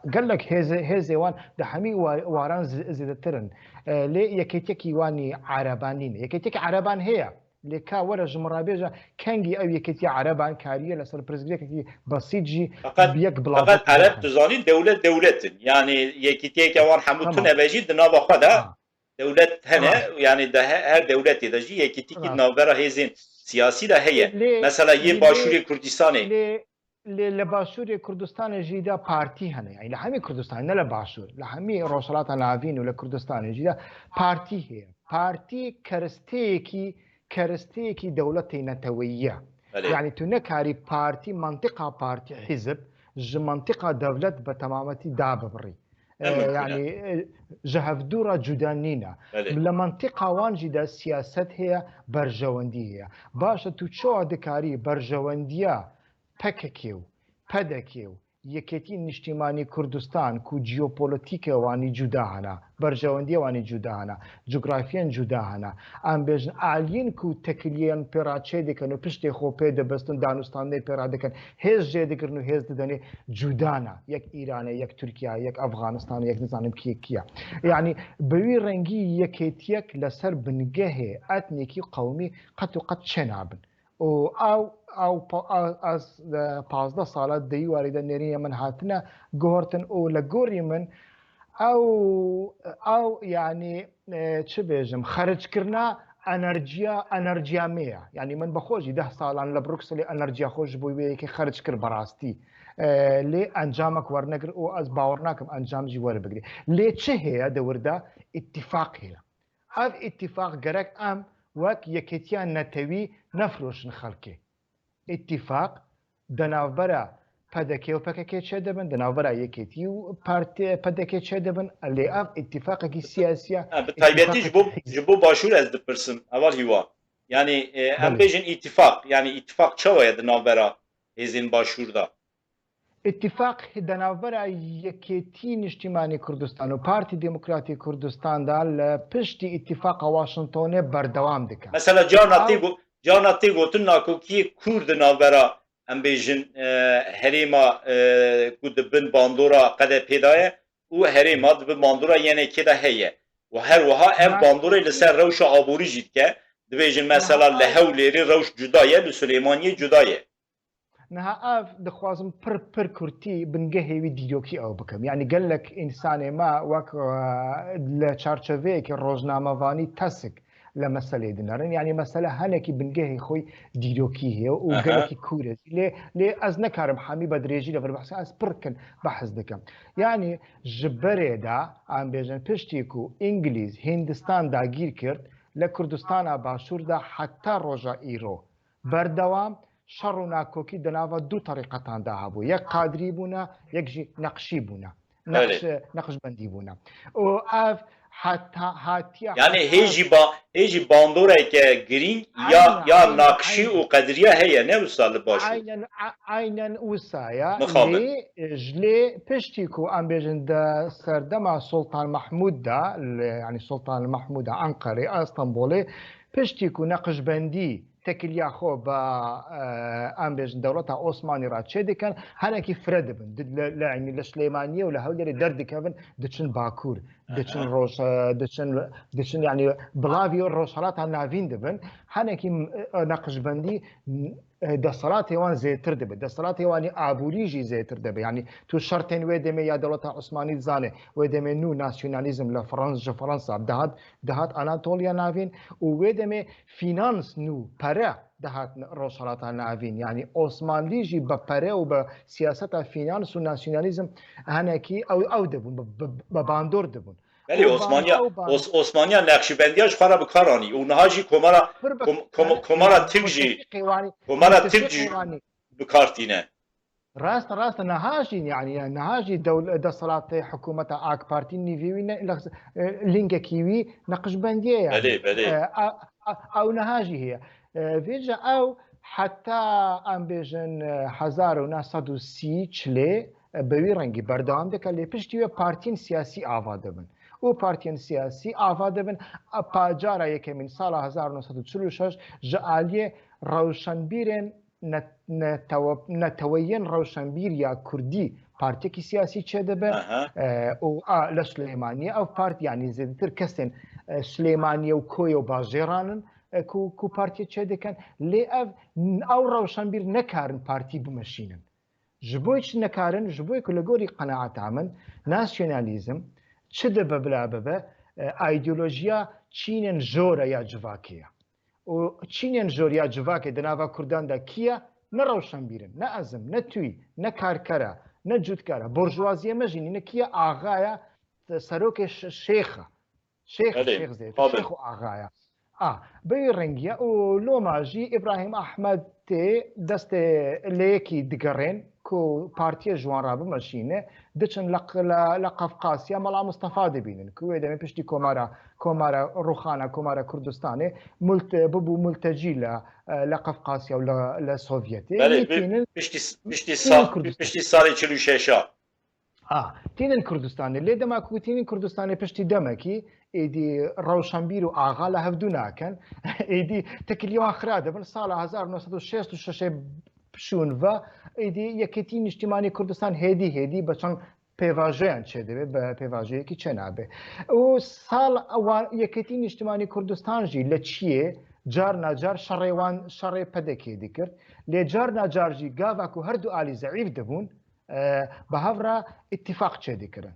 e, gelek hêzê, hêzê wan di hemî wa-, waran zi-, zêdetir in. E, lê yekêtiyekî wan î Ereban nîne. Yekêtiyekî Ereban heye. Lê ka were ji min re bêje, kengî ew yekîtiya Ereban kariye li ser pirsgirêkekî besît jî Feqet, bi yek bilavê feqet Ereb, tu zanî, dewlet dewlet in. Yani yekîtiyeke wan hemû Tamam. tune be jî di nava xwe de Ha. dewlet hene. Ha. Yani de he-, her dewletê de jî yekîtîkî Ha. di navbera hêzên siyasî de heye. Lê, Mesela yê lê, Başûrê Kurdistanê. lê, lê li Başûrê Kurdistanê jî de partî hene. Yani li hemî Kurdistanê, ne li Başûr, li hemî Rojhilata Navîn û li Kurdistanê jî de partî heye. Partî keristeyekî, keristeyekî dewletê neteweyî ye. Belê. Yani tu nekarî partî, mantiqa partî, hizib ji mantiqa dewlet bi temametî dabibirî. Ne Ee, mümkün e. yani, e, ji hevdû re cuda nîne. Belê. Li mantiqa wan jî de siyaset heye, berjewendî heye. Baş e, tu çawa dikarî berjewendiya P K K û P D K û Yekêtî Niştîmanî Kurdistan ku jeopolitîke wanî cuda hene, berjewendiyê wanî cuda hene, cografiyên cuda hene, em bêjin aliyên ku tekiliyên pê re çê dikin û piştê xwe pê dibistin, danûstandinê pê re dikin, hêz jê digirin û hêz didenê cuda ne. Yek Îran e, yek Tirkiye, yek Afganistan, yek nizanim kî kî ye. Yanî bi wî rengî yekêtiyek li ser bingehê etnîkî, qewmî qet û qet çênabin. û ew, ew pa-, a-, ez, e, pazdeh sala di wî warî de nêrînê min hatine guhertin û li gorî min ew, ew, yanî, e, çi bêjim, xerckirina enerjiya, enerjiya me ye. Yanî min bi xwe jî deh salan li Brukselê enerjiya xwe ji bo wê yekê xerc kir bi rastî. E, lê encamek wernegir û ez bawer nakim encam jî werbigirî. Lê çi heye di wir de? Îtîfaq heye. Ev îtîfaq gerek em wek yekêtiya netewî nefiroşin xelkê. Îtîfaq di navbera P D K û P K K çêdibin, di navbera Yekêtî û Partî P D K çêdibin. Lê ev îtîfaqekî siyasî ye. Ha, bi taybetî ji bo, îtîfaqekî ji bo Başûr ez dipirsim, Heval Hîwa. Yanî, e, em Belê. bêjin îtîfaq, yanî îtîfaq çawa ye di navbera hêzên Başûr de? Îtîfaq di navbera Yekêtî Niştîmanî Kurdistan û Partî Demokratî Kurdistan de li piştî îtîfaqa Washingtonê berdewam dike. Mesela carna tê Ew go-, carna tê gotin nakokiyê kûr di navbera, em bêjin, e, herêma, e, ku di bin bandora K D P'ê de ye û herêma di bin bandora Y N K'ê de heye. Û her wiha ev Na- bandorê li ser rewşa aborî jî dike. Dibêjin mesela Niha li ev Hewlêrê rewş cuda ye, li Silêmaniyê cuda ye. Niha ev dixwazim pir, pir kurtî bingehê wî dîrokî ew bikim. Yanî gelek însanê me wek, e, li çarçoveyekî rojnamevanî tesik li meseleyê dinerin. Yanî mesele hinekî bingehê xwe dîrokî heye û Aha. gelekî kûr e. Lê, lê ez nekarim hemî bi dirêjî li vir behs, ez pir kin behs dikim. Yanî ji berê de, em bêjin piştî ku Îngilîz Hindistan dagîr kir, li Kurdistana Başûr de heta roja îro berdewam şer û nakokî di nava du terîqetan de hebû. Yek Qadrî bûne, yek jî Neqşî bûne. Belê. Neqş-, Neqşbendî bûne. Û ev heta hatiye Yanî heta hê jî ba-, hê jî bandoreke girîng ya, Aynen, ya aynen, Nakşî aynen. û Qediriye heye, ne wisa li Başûr? Aynen, a-, aynen wisa ya. Mixabin. Lê, e, ji lê piştî ku em bêjin di serdema Sultan Mahmûd de, li, yanî Sultan Mahmûd a Enqerê, a Stenbolê, piştî ku Neqşbendî tekiliya xwe bi, e, em bêjin dewleta Osmanî re çêdikin, hinekî fire dibin. Di, li, li, yanî li Silêmaniyê û li Hewlêrê derdikevin, diçin Bakur, diçin Aha. roj, e, diçin, diçin yanî bilavî Rojhelata Navîn dibin. Hinekî, e, Neqşbendî, e, desthilatê wan zêtir dibe. Desthilatê wan ê aborî jî zêtir dibe. Yanî tu şertên wê demê ya dewleta Osmanî dizane. Wê demê nû nasyonalîzm li Frans-, ji Fransa dihat, dihat Anatoliya Navîn û wê demê fînans nû pere dihat Rojhelata Navîn. Yanî Osmanlî jî bi pere û bi siyaseta fînans û nasyonalîzm hinekî ew, ew dibûn, bi, bi, bi bandor dibûn. Belê, û Osmaniya, ban-, ew ban- Os-, Osmaniya Neqşîbendiya ji xwe re bi kar anî û niha jî komara, Pir bi-, kom-, kom-, pir-, komara pir-, Tirk jî, mutefîqê wanî, komara mutefîqê Tirk jî wanî. bi kar tîne. Rast, rast, niha jî, yanî, niha jî dewl-, desthilatê hikûmeta AK Partî nîvê wî ne, lex-, e, lingekî wî Neqşbendiyê ye. Belê, belê. E, a, a, ew niha jî heye. E, vêca ew heta, em bêjin, e, hezar û neh sed û sî çilê, e, bi wî rengî berdewam dike, lê piştî wê partiyên siyasî ava dibin. Û partiyên siyasî ava dibin, e, pa cara yekemîn sala hezar û neh sed û çil û şeş ji aliyê rewşenbîrên ne-, netewe-, neteweyên rewşenbîr ya kurdî partiyekî siyasî çêdibe, Aha. e, û a, li Silêmaniyê ev partî, yanî zêdetir kesên, e, Silêmaniyê û koyê û bajêran in, e, ku, ku partiyê çêdikin. Lê ev, ew rewşenbîr nekarin partî bimeşînin. Ji bo çi nekarin? Ji bo ku li gorî qenaeta min, nasyonalîzm çi dibe bila bibe, e, îdeolojiya çînên jor e ya civakê ye. Û çînên jor ya civakê di nava Kurdan de kî ye? Ne rewşenbîr in, ne ez im, ne tu yî, ne karker e, ne cûtkar e. Borjuwaziyê me jî nîne kî ye? Axa ye, serokê ş-, şêx e. Şêx, Belê, şêx zêde, tabii. Şêx û axa ye. A, bi wî rengî ye û loma jî Îbrahîm Ehmed tê destê lê yekî digerên, ku partiyê ji wan re bimeşîne, diçin li, li, li Qafqasya Mela Mistefa dibînin, ku wê demê piştî Komara, Komara Rûxana, Komara Kurdistanê, mult-, bibû multecî li, li Qafqasya û li, li Sovyetê. Belê, Yê bi-, tînin, piştî, piştî tînin sa-, Kurdistan. Piştî salê çil û şeşa. A, tînin Kurdistanê. Lê dema ku tînin Kurdistanê piştî demekî, êdî rewşenbîr û axa li hevdû nakin. Êdî tekiliyê wan xira dibin. Sala hezar û neh sed û şêst û şeş şûn ve, êdî Yekêtî Nîştîmanî Kurdistan hêdî hêdî bi çend pêvajoyan çêdibe, bi pêvajoyekî çênabe. Û sal wan Yekêtî Nîştîmanî Kurdistan jî li çiyê car nacar şerê wan, şerê P D K'ê dikir. Lê car nacar jî gava ku her du alî zeîf dibûn, e, bi hev re îtîfaq çêdikirin.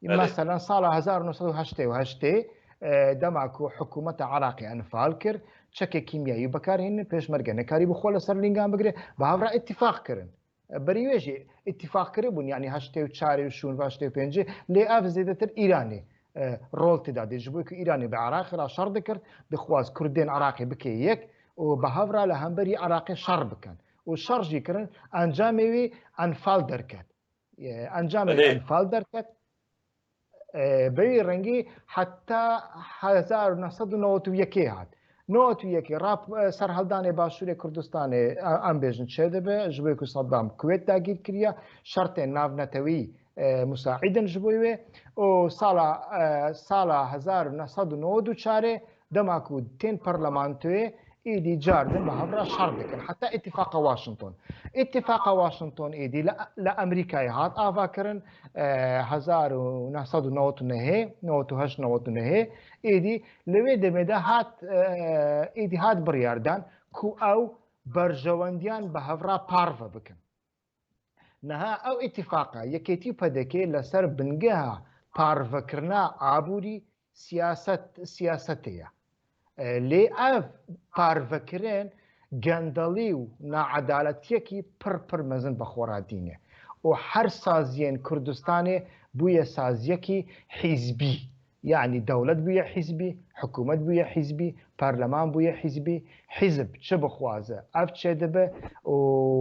Belê. Mesela sala hezar û neh sed û heştê û heştê, e, dema ku hikûmeta Iraqê enfal kir, çekê kîmyayî bikar hînin, pêşmerge nekarîbû xwe li ser lîngan bigire, bi hev re îtîfaq kirin. E, berî wê jî îtîfaq kiribûn, yanî heştê û çarê û şûn ve heştê û pêncê, lê ev zêdetir Îranê, e, rol tê de dê. Ji bo ku Îranê bi Iraqê re şer dikir, dixwaz Kurdên Iraqê bike yek û bi hev re li hemberî Iraqê şer bikin. Û şer jî kirin, encamê wî enfal derket. E, encamê Belê. enfal derket. E, bi wî rengî heta hezar û neh sed û newid û yekê hat. Newid û yekê rap-, e, serhildanê Başûrê Kurdistanê, e, em bêjin çêdibe, ji bo ku Saddam Kuwêt dagîr kiriye, şertên navnetewî, e, musaîd in ji bo wê. Û sala, e, sala hezar û neh sed û newid û çarê, dema ku tên parlamentoyê, êdî car din bi hev re şer dikin. Heta Îtîfaqa Washington. Îtîfaqa Washington êdî li, li Amerîkayê hat avakirin, e, hezar û neh sed û newid û nehê, newid û heşt newid û nehê, êdî li wê demê de hat, e, êdî hat biryardan ku ew berjewendiyan bi hev re parve bikin. Niha ew îtîfaqa Yekêtî û P D K li ser bingeha parvekirina aborî siyaset, siyasetê ye. E, lê ev parvekirin gendelî û naedaletiyekî pir pir mezin bi xwe re dîne. Û her saziyên Kurdistanê bûye saziyekî hîzbî. Yanî dewlet bûye hîzbî, hikûmet bûye hîzbî, parleman bûye hîzbî, hîzb çi bixwaze, ev çêdibe û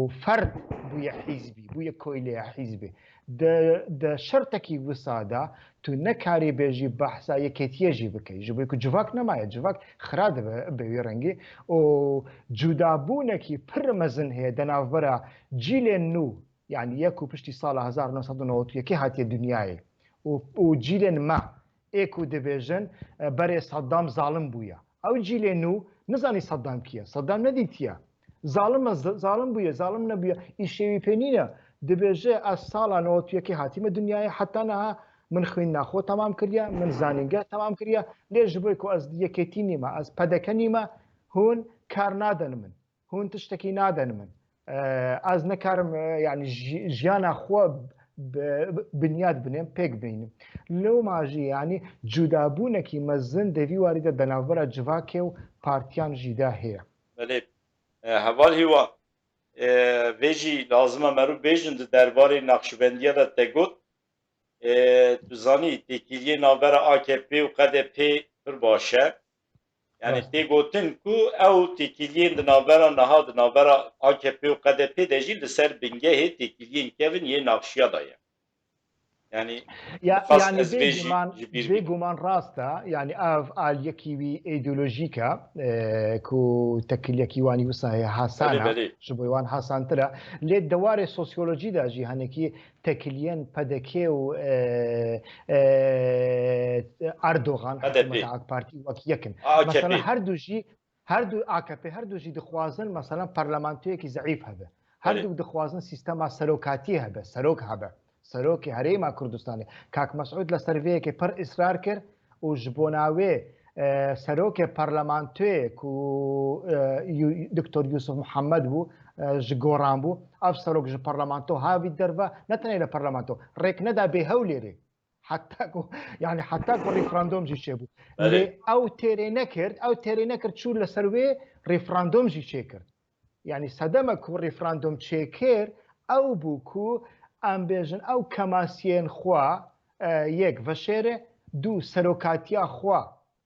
ferd bûye hîzbî, bûye koyleya hîzbî. Di, di şertekî wisa de tu nekarî bêjî behsa yekêtiyê jî bikey. Ji bo ku civak nemaye, civak xira dibe bi wî rengî û cudabûnekî pir mezin heye di navbera cîlên nû, yanî yek û piştî sala hezar neh sed û newid û yekê hatiye dinyayê û, û cîlên me ê ku dibêjin, e, berê Saddam zalim bûye. Ew cîlê nû nizanî Saddam kî ye. Saddam nedîtiye. Zalim e, z-, zalim bûye, zalim nebûye. Îşê wî pê nîne. Dibêje, ez sala newid û yekê hatîme dinyayê, heta niha min xwînina xwe temam kiriye, min zanîngeh temam kiriye. Lê ji bo ku ez yekêtî nîme, ez P D K nîme, hûn kar nadin min. Hûn tiştekî nadin min. E, ez nikarim, e, yanî ji-, jiyana xwe bi-, bi-, binyat binêm, pêk bînim. Loma jî, yanî cudabûnekî mezin di vî warî de di navbera civakê û partiyan jî de heye. Belê. E, heval Hîwa, e, vê jî lazim e meriv bêjin di derbarê Naqşibendiya de te got, e, tu zanî, têkiliyê navbera A K P û K D P pir baş e. Yani Evet. Tê gotin ku ew têkiliyên di navbera niha, di navbera A K P û K D P de jî li ser bingehê têkiliyên kevin yê naqşiya de ye. Yani Ya, dixwast yani ez vê jî bêguman, ji bîr bêguman rast e. Yani ev aliyekî wî îdeolojîk e, e, ku tekiliyekî wanî wisa heye, hasan e. Belê, belê. Ji bo wan hasantir e. Lê di warê sosyolojî de jî hinekî tekiliyên P D K û, e, e, Erdogan, P D P. Hikûmeta AK Partî wek yek in. A K P. Mesela her du jî, her du A K P, her du jî dixwazin mesela parlamentoyekî zeîf hebe. Her Belê. du dixwazin sîstema serokatî hebe, serok hebe. Serokê Herêma Kurdistanê. Kak Mesûd li ser vê yekê pir israr kir û ji bona wê, e, serokê parlamentoyê ku, e, Yu-, Doktor Yusuf Muhammed bû, e, ji Goran bû. Ev serok ji parlamento havî derve, ne tenê li parlamento, rêk neda bê Hewlêrê. Heta ku, yani heta ku referandum jî çêbû. Belê. Lê ew têrê nekird, ew têrê nekird çû li ser wê referandum jî çêkird. Yani sedeme ku referandum çêkir, ew bû ku em bêjin ew kemasiyên xwe, e, yek veşêre, du serokatiya xwe,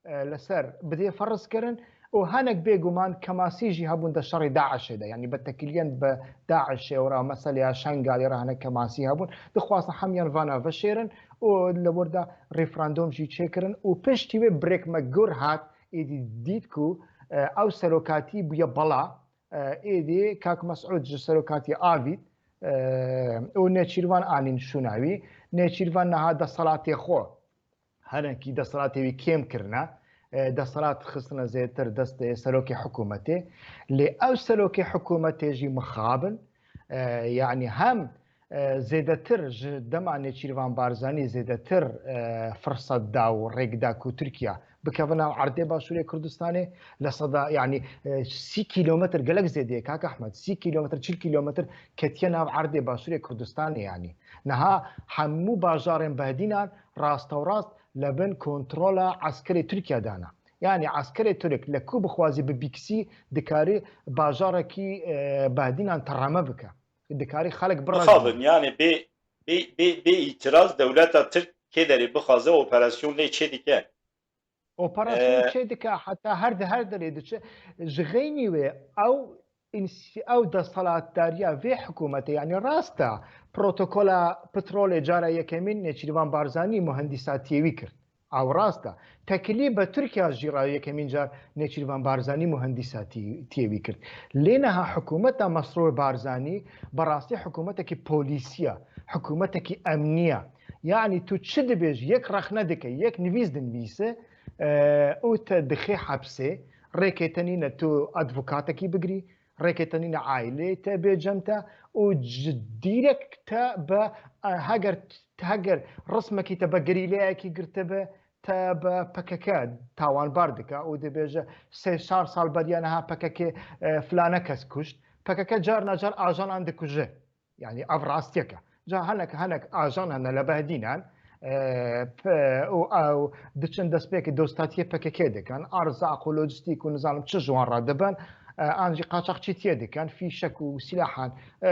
e, li ser bidê ferz kirin, û hinek bêguman kemasî jî hebûn di şerê DAIŞê de, yanî bi tekiliyen bi DAIŞê û ra meseleya Şengalê re hinek kemasî hebûn. Dixwastin hemiyan vana veşêrin û li wir de referandûm jî çêkirin û piştî wê birêk me gur hat, êdî dît ku, e, ew serokatî bûye bela, e, êdî kak Mesûd ji serokatiyê avît, e, û Nêçîrvan anîn şûna wî. Nêçîrvan niha desthilatê xwe, hinekî desthilatê wî kêm kirine, e, desthilat xistine zêdetir destê serokê hikûmetê. Lê ew serokê hikûmetê jî mixab in. E, yanî hem, e, zêdetir ji dema Nêçîrvan Barzanî zêdetir, e, firset da û rêk da ku Tirkiye bikeve nav erdê Başûrê Kurdistanê, li seda, yanî, e, sî kîlometr gelek zêde ye, kak Ehmed, sî kîlometr, çil kîlometr ketiye nav erdê Başûrê Kurdistanê, yanî. Niha hemû bajarên Behdînan rastewrast li bin kontrola eskerê Tirkiye dana. Yanî eskerê Tirk li ku bixwazî bi bîksî dikarî bajarekî, e, Behdînan tereme bike. Dikarî xelk birejîne. Mixabin, yanî bê, bê, bê, bê îtiraz dewleta Tirk kê derê bixwaze operasyon lê çê dike. Operasyon Ee, çê dike, heta her di her derê diçe. Ji xeynî wê ew însi-, ew desthilatdariya vê hikûmetê, yanî rast e, protokola petrolê cara yekemîn Nêçîrvan Barzanî muhendîsatiyê wî kir. Ew rast e. Tekilî bi Tirkiye jî ra yekemîn car Nêçîrvan Barzanî muhendîsatiyê wî kir. Lê niha hikûmeta Mesrûr Barzanî bi rastî hikûmetekî polîsî ye, hikûmetekî emnî ye. Yanî tu çi dibêjî, yek rexne dike, yek nivîs dinivîse, e, û te dixê hepsê, rêkê te nîne tu advokatekî bigirî, rêkê te nîne aîleyê te bê cem te û ji dîrek te bi, e, heger, heger rismekî te bi gerîleyekî girtibe, te bi P K K tawanbar dike û dibêje sê çar sal beriya niha P K K, e, filane kes kuşt. P K K carna car ajanan dikuje. Yanî ev rastiyek e. Ca hinek, hinek ajan hene li Behdînan, e, p-, û ew diçin destpêkê dostatiyê P K K dikin, erzaq û lojistîk û nizanim çi ji wan re dibin, e, an jî qaçaxçîtiyê dikin, fîşek û sîlahan, e,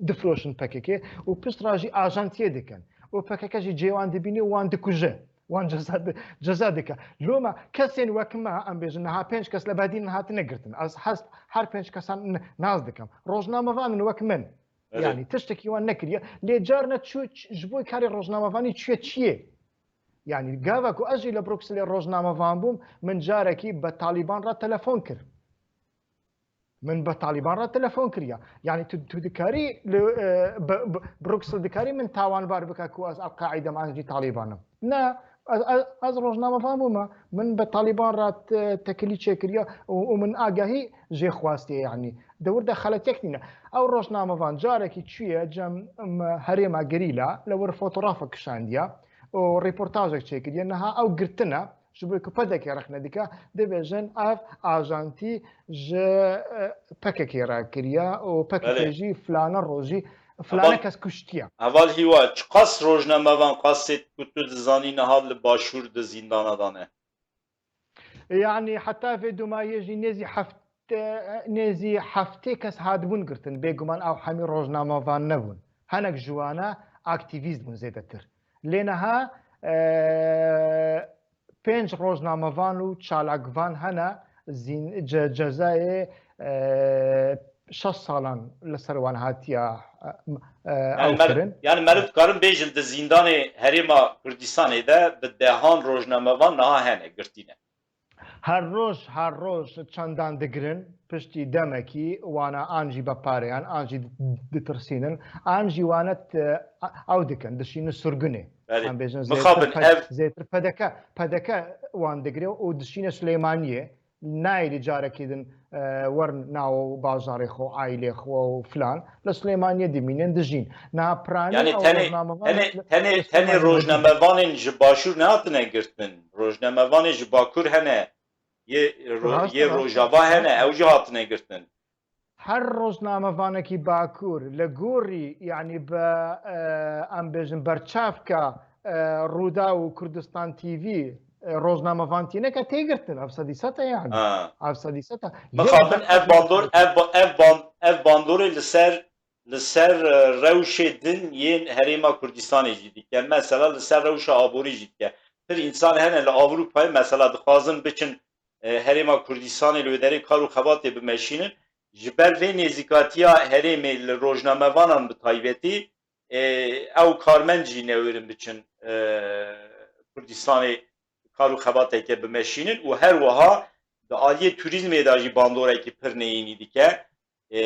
difiroşin P K K û pişt re jî ajantiyê dikin. Û P K K jî cê wan dibîne û wan dikuje. Wan ceza di-, ceza dike. Loma kesên wek me, em bêjin niha pênc kes li Behdîn hatine girtin. Ez hest her pênc kesan n-, nas dikim. Rojnamevan in wek min. Belê. Yanî tiştekî wan nekiriye. Lê carna çû ç-, ji bo karê rojnamevanî çûye çiyê? Yanî gava ku ez jî li Brukselê rojnamevan bûm, min carekî bi Talîban re telefon kir. Min bi Talîban re telefon kiriya. Yanî tu, tu dikarî li, e, bi, bi, Bruksel dikarî min tawanbar bike ku ez El-Qaîde me, ez jî Talîban im. Ne, ez, ez, ez rojnamevan bûme. Min bi Talîban re te-, tekilî çêkiriya û, û min agahî jê xwastiye, yanî. Di wir de xeletiyek nîne. Ew rojnamevan carekî çûye cem, em, herêma gerîla, li wir fotografek kişandiya û reportajek çêkiriye. Niha ew girtine, ji bo ku P D K rexne dike, dibêjin ev ajantî ji, e, P K K re kiriye û P K K Belê. Jî filane rojî, filane Heval, kes kuştiye. Heval Hîwa, çiqas rojnamevan qasê ku tu dizanî niha li Başûr di zîndana de ne? Yanî heta vê domayê jî nêzî heft-, nêzî heftê kes hatibûn girtin. Bêguman ew hemî rojnamevan nebûn. Hinek ji wana aktîvîst bûn zêdetir. Lê niha, e, pênc rojnamevan û çalakvan hene zîn-, ce-, cezayê, e, şeş salan li ser wan hatiya, e, e, Yani ew mer-, kirin. Yani meriv dikarin bêjin di zîndanê Herêma Kurdistanê de bi dehan rojnamevan niha hene girtî ne. Her roj, her roj çendan digirin, piştî demekî wana an jî bi pareyan, an jî ditirsînin, an jî wane t-, ew dikin, dişînin surgunê. Belê. Em bêjin Mixabin zêtir ped-, ev zêtir P D K, P D K wan digire û dişîne Silêmaniyê. Nayê carekî din, e, werin nav bajarê xwe, aîlê xwe û filan. Li Silêmaniyê dimînin, dijîn. Niha piranî Yani ew tenê, rojnamevan tenê, li, tenê, li tenê Silêmaniyê dijîn. Rojnamevanên ji Başûr nehatine girtin. Rojnamevanê ji Bakur hene. Yê ro-, Rast, yê rast, Rojava rast, hene, rast. Ew jî hatine girtin. Her rojnamevanekî Bakur li gorî, yanî bi, e, em bêjin berçavka, e, Rûdaw û Kurdistan T V, e, rojnamevan tîne ke tê girtin. Ev sedî sed e yani. Ha. Ev sedî sed e. Mixabin Yek ev bandor, ev ba-, ev ban-, ev bandorê li ser, li ser, e, rewşê din yên Herêma Kurdistanê jî dike. Mesela li ser rewşa aborî jî dike. Pir însan hene li Ewropayê mesela dixwazin biçin, e, Herêma Kurdistanê li wê derê kar û xebatê bimeşînin. Ji ber vê nêzîkatiya herêmê li rojnamevanan bi taybetî, e, ew karmend jî newêrin biçin, e, Kurdistanê kar û xebateke bimeşînin û her wiha di aliyê turîzmê de jî bandorekî pir neyînî dike. E,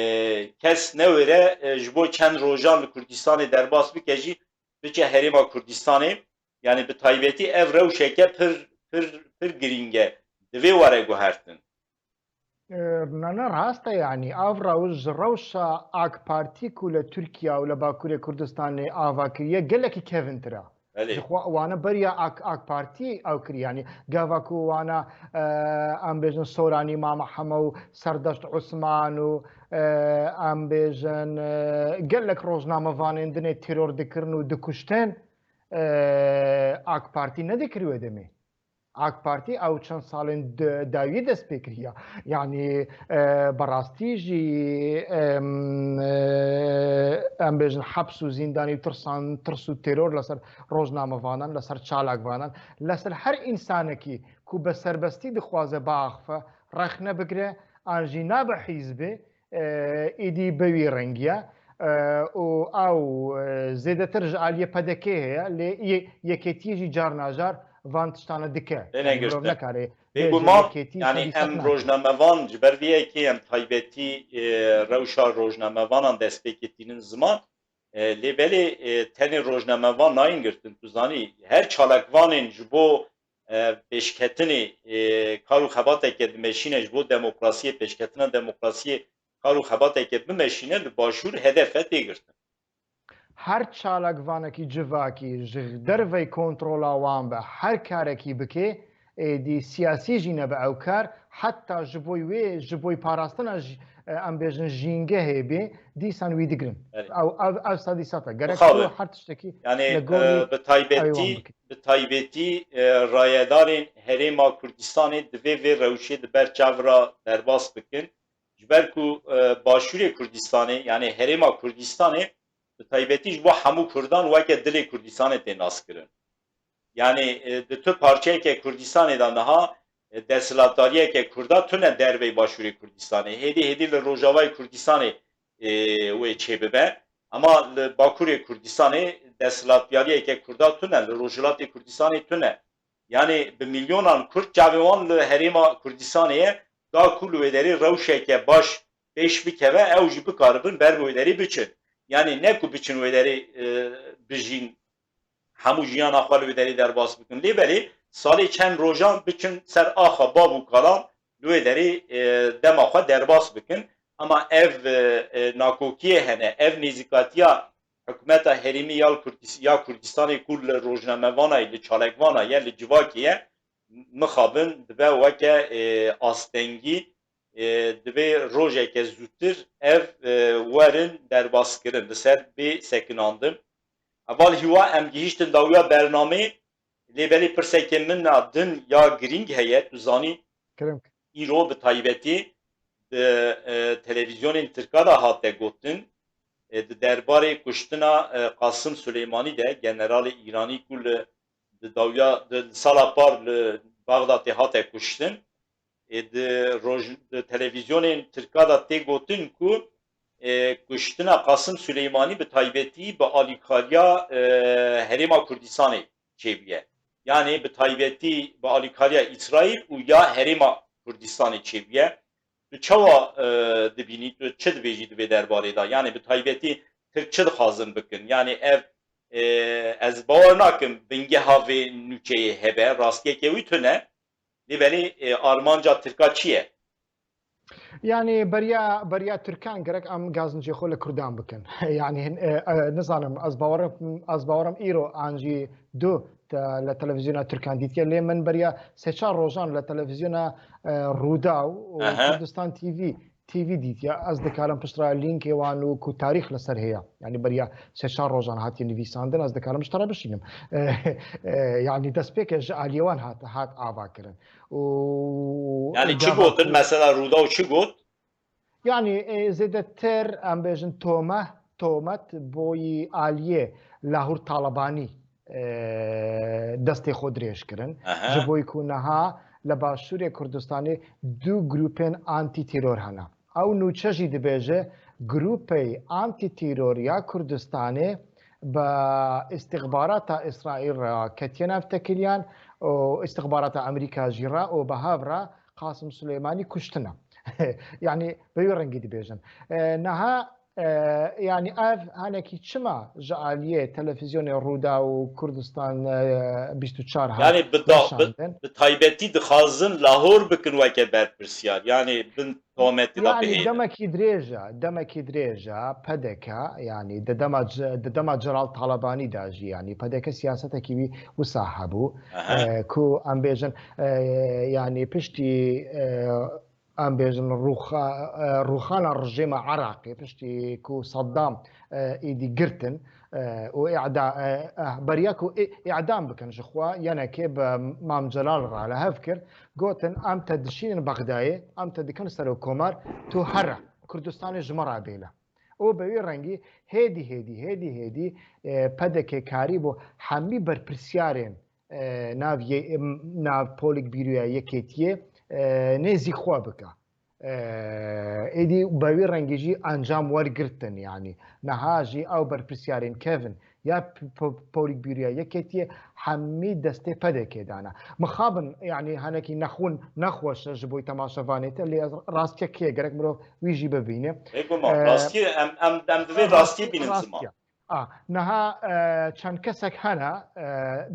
kes newêre, e, ji bo çend rojan li Kurdistanê derbas bike jî biçe Herêma Kurdistanê. Yani bi taybetî ev rewşeke pir, pir, pir girîng e. Divê were guhertin. E, na, na, rast e, yanî ev rewş ji rewşa AK Partî ku li Tirkiye û li Bakurê Kurdistanê ava kiriye gelekî kevintir e. Belê. Ji xwe wana beriya AK, AK Partî ew kiriye. Yanî gava ku wana, e, em bêjin Soranî Mama Hemo û Serdeşt Osman û, e, em bêjin, e, gelek rojnamevanên dinê teror dikirin û dikuştin, e, AK Partî nedikir wê demê. AK Partî ew çend salên di-, dawiyê dest pê kiriye. Yanî, e, bi rastî jî, em, e, em bêjin heps û zîndanî û tirsan, tirs û teror li ser rojnamevanan, li ser çalakvanan, li ser her însanekî ku bi serbestî dixwaze biaxife, rexne bigire, an jî nabe hîzbê, e, êdî bi wî rengî ye. E, û ew, e, zêdetir ji aliyê P D K heye, lê yê-, yekêtiyê jî carna car van tiştane dike. Têne Yanî mirov girtin. Nekarê bêje Bêguman, yekêtî yanî xebîset em nake. Rojnamevan ji ber vê yekê em taybetî, e, rewşa rojnamevanan destpêkê tînin ziman. E, lê belê, e, tenê rojnamevan nayên girtin. Tu zanî, her çalakvanên ji bo, e, pêşketinê, e, kar û xebateke dimeşîne, ji bo demokrasiyê, pêşketina demokrasiyê kar û xebateke bimeşîne, li Başûr hedefe tê girtin. Her çalakvanekî civakî ji dervey kontrola wan be, her karekî bike, êdî siyasî jî nebe ew kar, heta ji bo wê, ji bo parastina ji, e, em bêjin jîngehê bê, dîsan wî digirin. Belê. Ew, ev, ev sedî sed e. Gerek Mixabin. Her tiştekî Yani, li gorî e, bi taybetî, ew wan bike. Bi taybetî, e, rayedarên Herêma Kurdistanê divê vê rewşê di ber çav ra derbas bikin. Ji ber ku, e, Başûrê Kurdistanê, yani Herêma Kurdistanê, bi taybetî ji bo hemû Kurdan weke dilê Kurdistanê tê naskirin. Yani, e, di tu parçeyeke Kurdistanê de niha, e, desthilatdariyeke Kurda tune dervey Başûrê Kurdistanê. Hêdî hêdî li Rojavayê Kurdistanê, e, wê çêbibe. Ama li Bakurê Kurdistanê desthilatdariyeke Kurda tune, li Rojhilatê Kurdistanê tune. Yani bi milyonan Kurd çavê wan li Herêma Kurdistanê ye, da ku li wê derê rewşeke baş pêş bikeve, ew jî bikaribin ber bi wê derê biçin. Yani ne ku biçin wê derê, e, bijîn, hemû jiyana xwe li wê derê derbas bikin. Lê belê salê çend rojan biçin ser axa bav û kalan li wê derê, e, dema xwe derbas bikin. Ama ev, e, e, nakokiyê hene, ev nêzîkatiya hikûmeta herêmî ya Kurdis-, ya Kurdistanê ku li rojnamevanayê, li çalakvana ye, li civakê ye, mixabin dibe weke, e, astengî, e, divê rojeke zûtir ev, e, werin derbaskirin, li ser bê sekinandin. Heval Hîwa, em gihîştin dawiya bernameyê, lê belê pirsekê min a din ya girîng heye, tu zanî Kerem. Îro bi taybetî di, e, televîzyonên Tirka de hate gotin, e, di derbarê kuştina, e, Qasim Suleymanî de, generalê Îranî ku li, di dawiya, di sala par li Baxdadê hate kuştin, e, di roj-, di televîzyonên Tirka de tê gotin ku, e, kuştina Qasim Suleymanî bi taybetî bi alîkariya, e, Herêma Kurdistanê çêbûye. Yanî bi taybetî bi alîkariya Îsraîl û ya Herêma Kurdistanê çêbûye. Tu çawa, e, dibînî, tu çi dibêjî di vê derbarê de? Yanî bi taybetî Tirk çi dixwazin bikin? Yanî ev, e, ez bawer nakim bingeha vê nûçeyê hebe, rastiyeke wî tune. Lê belê, e, armanca Tirka çi ye? Yanî beriya, beriya Tirkan gerek em gazincê xwe li Kurdan bikin. Yanî, e, e, nizanim, ez bawerim, ez bawerim îro an jî du te li televîzyona Tirkan dîtiye. Lê min beriya sê çar rojan li televîzyona, e, Rûdaw û Aha. Kurdistan T V, T V dîtiye. Ez dikarim piştre lînkê wan û ku tarîx li ser heye. Yanî beriya sê çar rojan hatiye nivîsandin, ez dikarim ji te re bişînim. E, e, yanî destpêke ji aliyê wan hat, hat ava kirin. Û Yani çi gava gotin? Ku mesela Rûdaw çi got? Yanî, e, zêdetir, em bêjin, tome, tomet boyî aliyê Lahûr Talebanî, e, destê xwe dirêj kirin. Aha. Ji boyî ku niha, Li Başûrê Kurdistanê du grûpên antîteror hene. Ew nûçe jî dibêje, grûpê antîteror ya Kurdistanê bi îstixbarata Îsraîl re ketiye nav tekiliyan û îstixbarata Amerîka jî re û bi hev re Qasim Suleymanî kuştine. Yanî bi wî rengî dibêjin. E, niha, e, yanî ev hanekî çima ji aliyê televîzyonê Rûdaw û Kurdistan, e, bîst û çar hat Yanî bi da- bi, weşandin? bi taybetî dixwazin Lahor bikin weke berpirsiyar. Yanî bin tometî da Yanî bihêlin. demekî dirêj e, demekî dirêj e, P D K, yanî di dema c- di dema Celal Talebanî de jî, yanî P D K siyasetekî wî wisa hebû, Aha. e, ku em bêjin, e, yanî piştî, e, em bêjin rûxa- e, rûxana rejîma Iraqê, piştî ku Saddam, e, êdî girtin, e, û îda- e, e, beriya ku ê- îdam bikin ji xwe, yenekê bi Mam Celal re li hev kir, gotin, em te dişînin Bexdayê, em te dikin serokkomar, tu here, Kurdistanê ji me re bêle. Û bi wî rengî hêdî hêdî, hêdî hêdî, e, P D K karîbû hemî berpirsiyarên, e, nav yê- em, nav polîtbîroya Yekêtiyê, e, nêzî xwe bike. E, êdî bi wî rengî jî encam wergirtin, yanî niha jî ew berpirsiyarên kevin ya p- p- polîtbîroya Yekêtiyê hemî destê P D K dane. Mixabin, yanî hinekî nexwin nexweş e ji bo temaşevanê te, lê ez rastiyek heye, gerek mirov wî jî bibîne. Bêguman, E, rastiyê em, em, em divê rastiyê bînin zima. A, niha, e, çend kesek hene, e,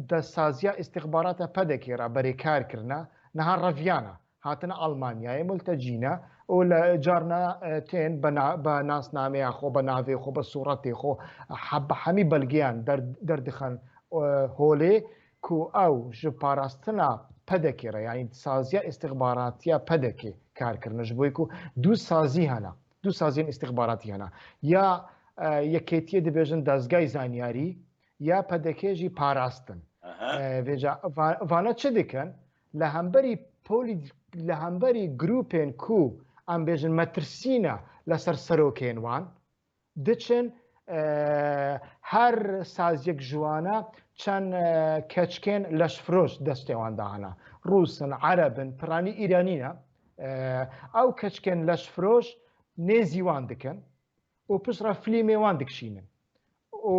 destsaziya îstixbarata P D K re berê kar kirine, niha reviyane, hatine Almanyayê, multecî ne û li carna, e, tên bi na- bi nasnameya xwe, bi navê xwe, bi sûretê xwe, he- bi hemî belgeyan der- derdixin, e, holê ku ew ji parastina P D K re, yanî saziya îstixbaratiya P D K kar kirine, ji bo ku du sazî hene, du saziyên îstixbaratî hene. Ya, e, Yekêtiyê dibêjin dezgay zanyarî, ya P D K jî parastin. Aha. E, vêca va- vana çi dikin? Li hemberî polî- li hemberî grûpên ku em bêjin metirsîne li ser serokên wan, diçin, e, her saziyek ji wana çend, e, keçkên leşfiroş destê wan de hene. Rûs in, Ereb in, piranî Îranî ne. E, ew keçkên leşfiroş nêzî wan dikin û pişt re filmê wan dikişînin. Û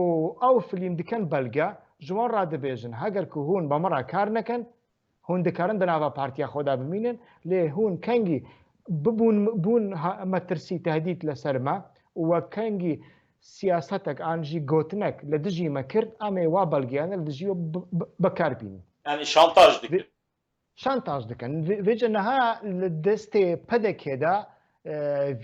ew film dikin belge, ji wan re dibêjin, heger ku hûn bi min re kar nekin, hûn dikarin di nava partiya xwe de bimînin, lê hûn kengî bibûn bûn ha- metirsî, tehdît li ser me û we kengî siyasetek an jî gotinek li dijî me kir, em ê wa belgeyan li dijî we bi- bi- bi kar bînin. Yanî şantaj dikin. Şantaj dikin. Vê- Vêce niha li destê P D K de, e,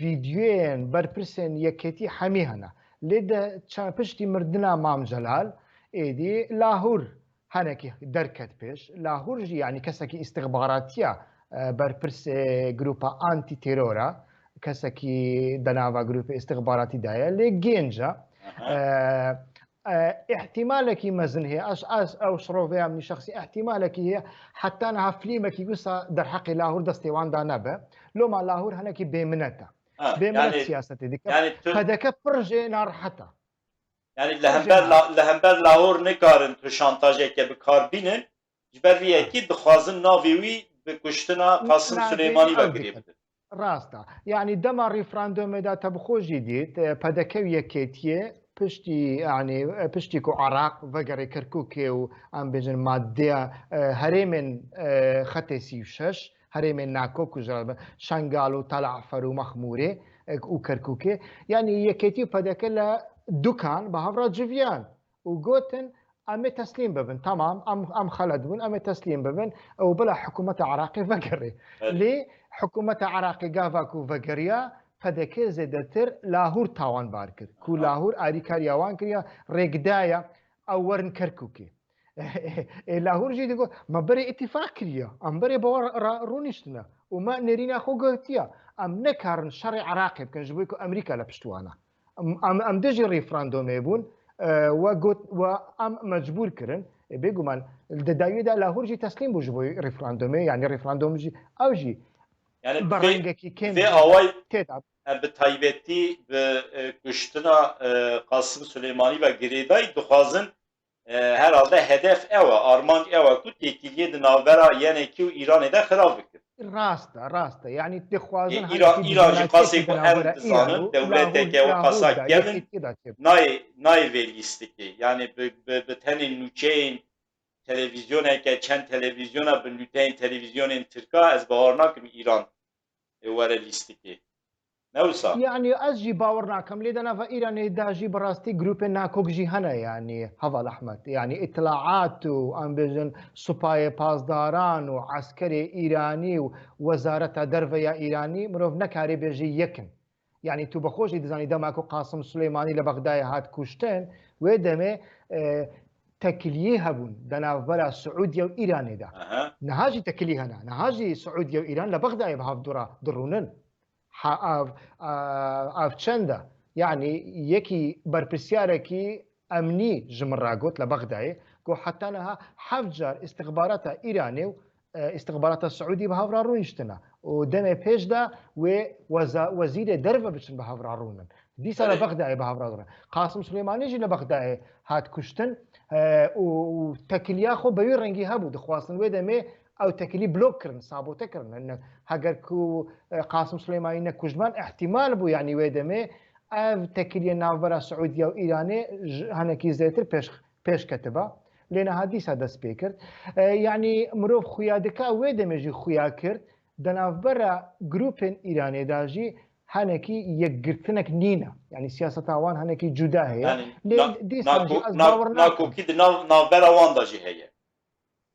vîdyoyên berpirsên Yekêtî hemî hene. Lê de ça- piştî mirdina Mam Celal êdî Lahûr henekî derket pêş. Lahûr jî, yanî kesekî îstixbaratiya, e, berpirsê grûpa antîteror e, kesekî di nava grûpê îstixbaratî de ye, lê gênc e. Aha. E, e, îhtimalekî mezin heye. Ez, ez ew şiroveya min şexsî, îhtimalekî heye. Heta niha filmekî wisa derheqê Lahûr destê wan de nebe. Loma Lahûr hinekî bêminet e. Ha, Bêminet yanî, siyasetê dike. yanî tu, P D K pir jê narihet e. yanî li hember, la, li hember Lahor nikarin tu şantajeke bi kar bînin. Ji ber vî yekî dixwazin navê wî bi kuştina Qasim Navê Suleymanî wî ve ew girê dikin. bidin. Rast e. Yanî dema referandumê de te bi xwe jî dît, e, P D K û Yekêtiyê piştî, yanî, e, piştî ku Iraq vegerê Kerkûkê û, em bêjin, maddeya, e, herêmên, e, xetê sî û şeş, herêmên nako ku ji Şengal û Tel Afer û Mexmûrê, e, û Kerkûkê, yanî Yekêtî û P D K li dukan bi hev re civiyan û gotin, em ê teslîm bibin. Tamam, em, em xelet bûn, em ê teslîm bibin. Ew bila hikûmeta Iraqê vegerê. Evet. Lê hikûmeta Iraqê gava ku vegeriya, P D K zêdetir Lahûr tawanbar kir. Ku Aha. Lahûr arîkariya wan kiriya, rêk daye ew werin Kerkûkê. Ê Lahûr jî digot, me berê îtîfaq kiriya. Em berê bi wan re rûniştine. Û me nêrîna xwe gotiya. Em nekarin şerê Iraqê bikin, ji bo ku Amerîka li pişt wan e. Em, em, em dijî referandumê bûn, e, we got, we em mecbûr kirin. E, bêguman, di dawiyê de Lahûr jî teslîm bû ji bo referandumê, yanî referandum jî, ew jî Yanî bi vê, rengekî kêm vê jî away tê de. em bi taybetî bi, e, kuştina, e, Qasim Suleymanî ve girêdayî dixwazin E, herhalde hedef ew e, armanc ew e ku têkiliyê di navbera yenekî û Îranê de xirab bikin. Rast e, rast e. Yanî dixwazin Ê, hanekî Îran, Îran jî dîplomasiyekî qasê ku em dizanin, dewleteke weka sax kevin, nayê, nayê vê lîstikê. Yanî bi, bi, bi tenê nûçeyên televizyoneke, çend televizyona bi nûçeyên televizyonên Tirka, ez bawer nakim Îran ê were lîstikê. Ne wisa? Yanî ez jî bawer nakim, lê di nava Îranê de jî bi rastî grûpên nakok jî hene, yanî Heval Ehmed. Yanî îtilaat û, em bêjin, supayê pasdaran û eskerê Îranî û wezareta derve ya Îranî, mirov nekarê bêjî yek in. Yanî tu bi xwe jî dizanî dema ku Qasim Suleymanî li Bexdayê hat kuştin, wê demê, e, tekiliyê hebûn di navbera Siûdiye û Îranê de. Aha. Niha jî tekilî hene. Niha jî Siûdiye û Îran li Bexdayê bi hevdû re dirûnin. Ha, ev, ev çend e? Yanî yekî berpirsyarekî emnî ji min re got li Bexdayê, got heta niha heft car îstixbarata Îranê û, e, îstixbarata Siûdî bi hev re rûniştine û demê pêş de wê weza-, wezîrê derve biçin bi hev re rûnin. Dîsa li Belê. Bexdayê bi hev re rûnin. Qasim Suleymanî jî li Bexdayê hat kuştin, e, û, û tekiliya xwe bi wî rengî hebû. Dixwastin wê demê ew tekilî blok kirin, sabote kirin. Ne, heger ku, e, Qasim Suleymanî nekujman, ihtimal bû, yanî wê demê ev tekiliyê navbera Siûdiye û Îranê ji, hinekî zêdetir pêş, pêş ketiba. Lê niha dîsa dest pê kir. E, yanî mirov xuya dike, wê demê jî xuya kir. Di navbera grûpên Îranê de jî hinekî yekgirtinek nîne. Yanî siyaseta wan hinekî cuda heye. Yanî Lê na-, dîsan jî nako-, ez na-, bawer nakim. Nakokî di nav-, navbera wan de jî heye.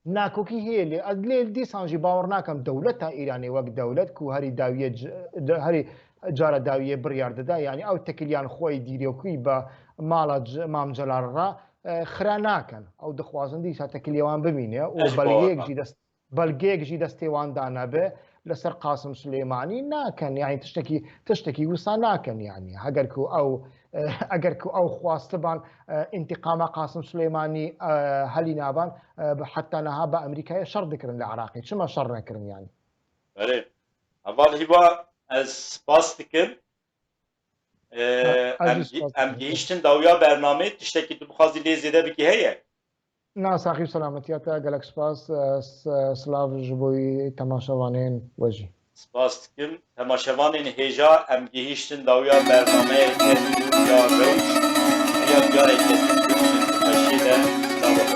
Nakokî heye lê, lê dîsan jî bawer nakim dewleta Îranê wek dewlet ku herî dawiyê c-, de-, herî cara dawiyê biryar dide, yanî ew tekiliyan xwe yê dîrokî bi mala c-, Mam Celal re, e, xira nakin. Ew dixwazin dîsa tekiliyê wan bimîne û Ez jî bawer belgeyek nakim. jî dest, belgeyek jî destê wan de nebe li ser Qasim Suleymanî nakin. Yanî tiştekî, tiştekî wisa nakin yanî. Heger ku ew, e, eger ku ew xwastiban, e, întîqama Qasim Suleymanî, e, helî naban, e, bi heta niha bi Amerîkayê şer dikirin li Iraqê. Çima şer nekirin yanî? Belê. Heval Hîva, ez spas dikim. E, Ha, ez em jî gî-, spas em dikim. Gihîştin dawiya bernamê, tiştekî tu bixwazî lê zêde bikî heye? Na, saxî û selametiya te, gelek spas, e, s-, silav ji bo temaşevanên we jî. Spas dikim. Temaşevanên hêja, em gihîştin dawiya bernameyeke nû ya rewş, ya careke din bibînin di meşê de, nava xwe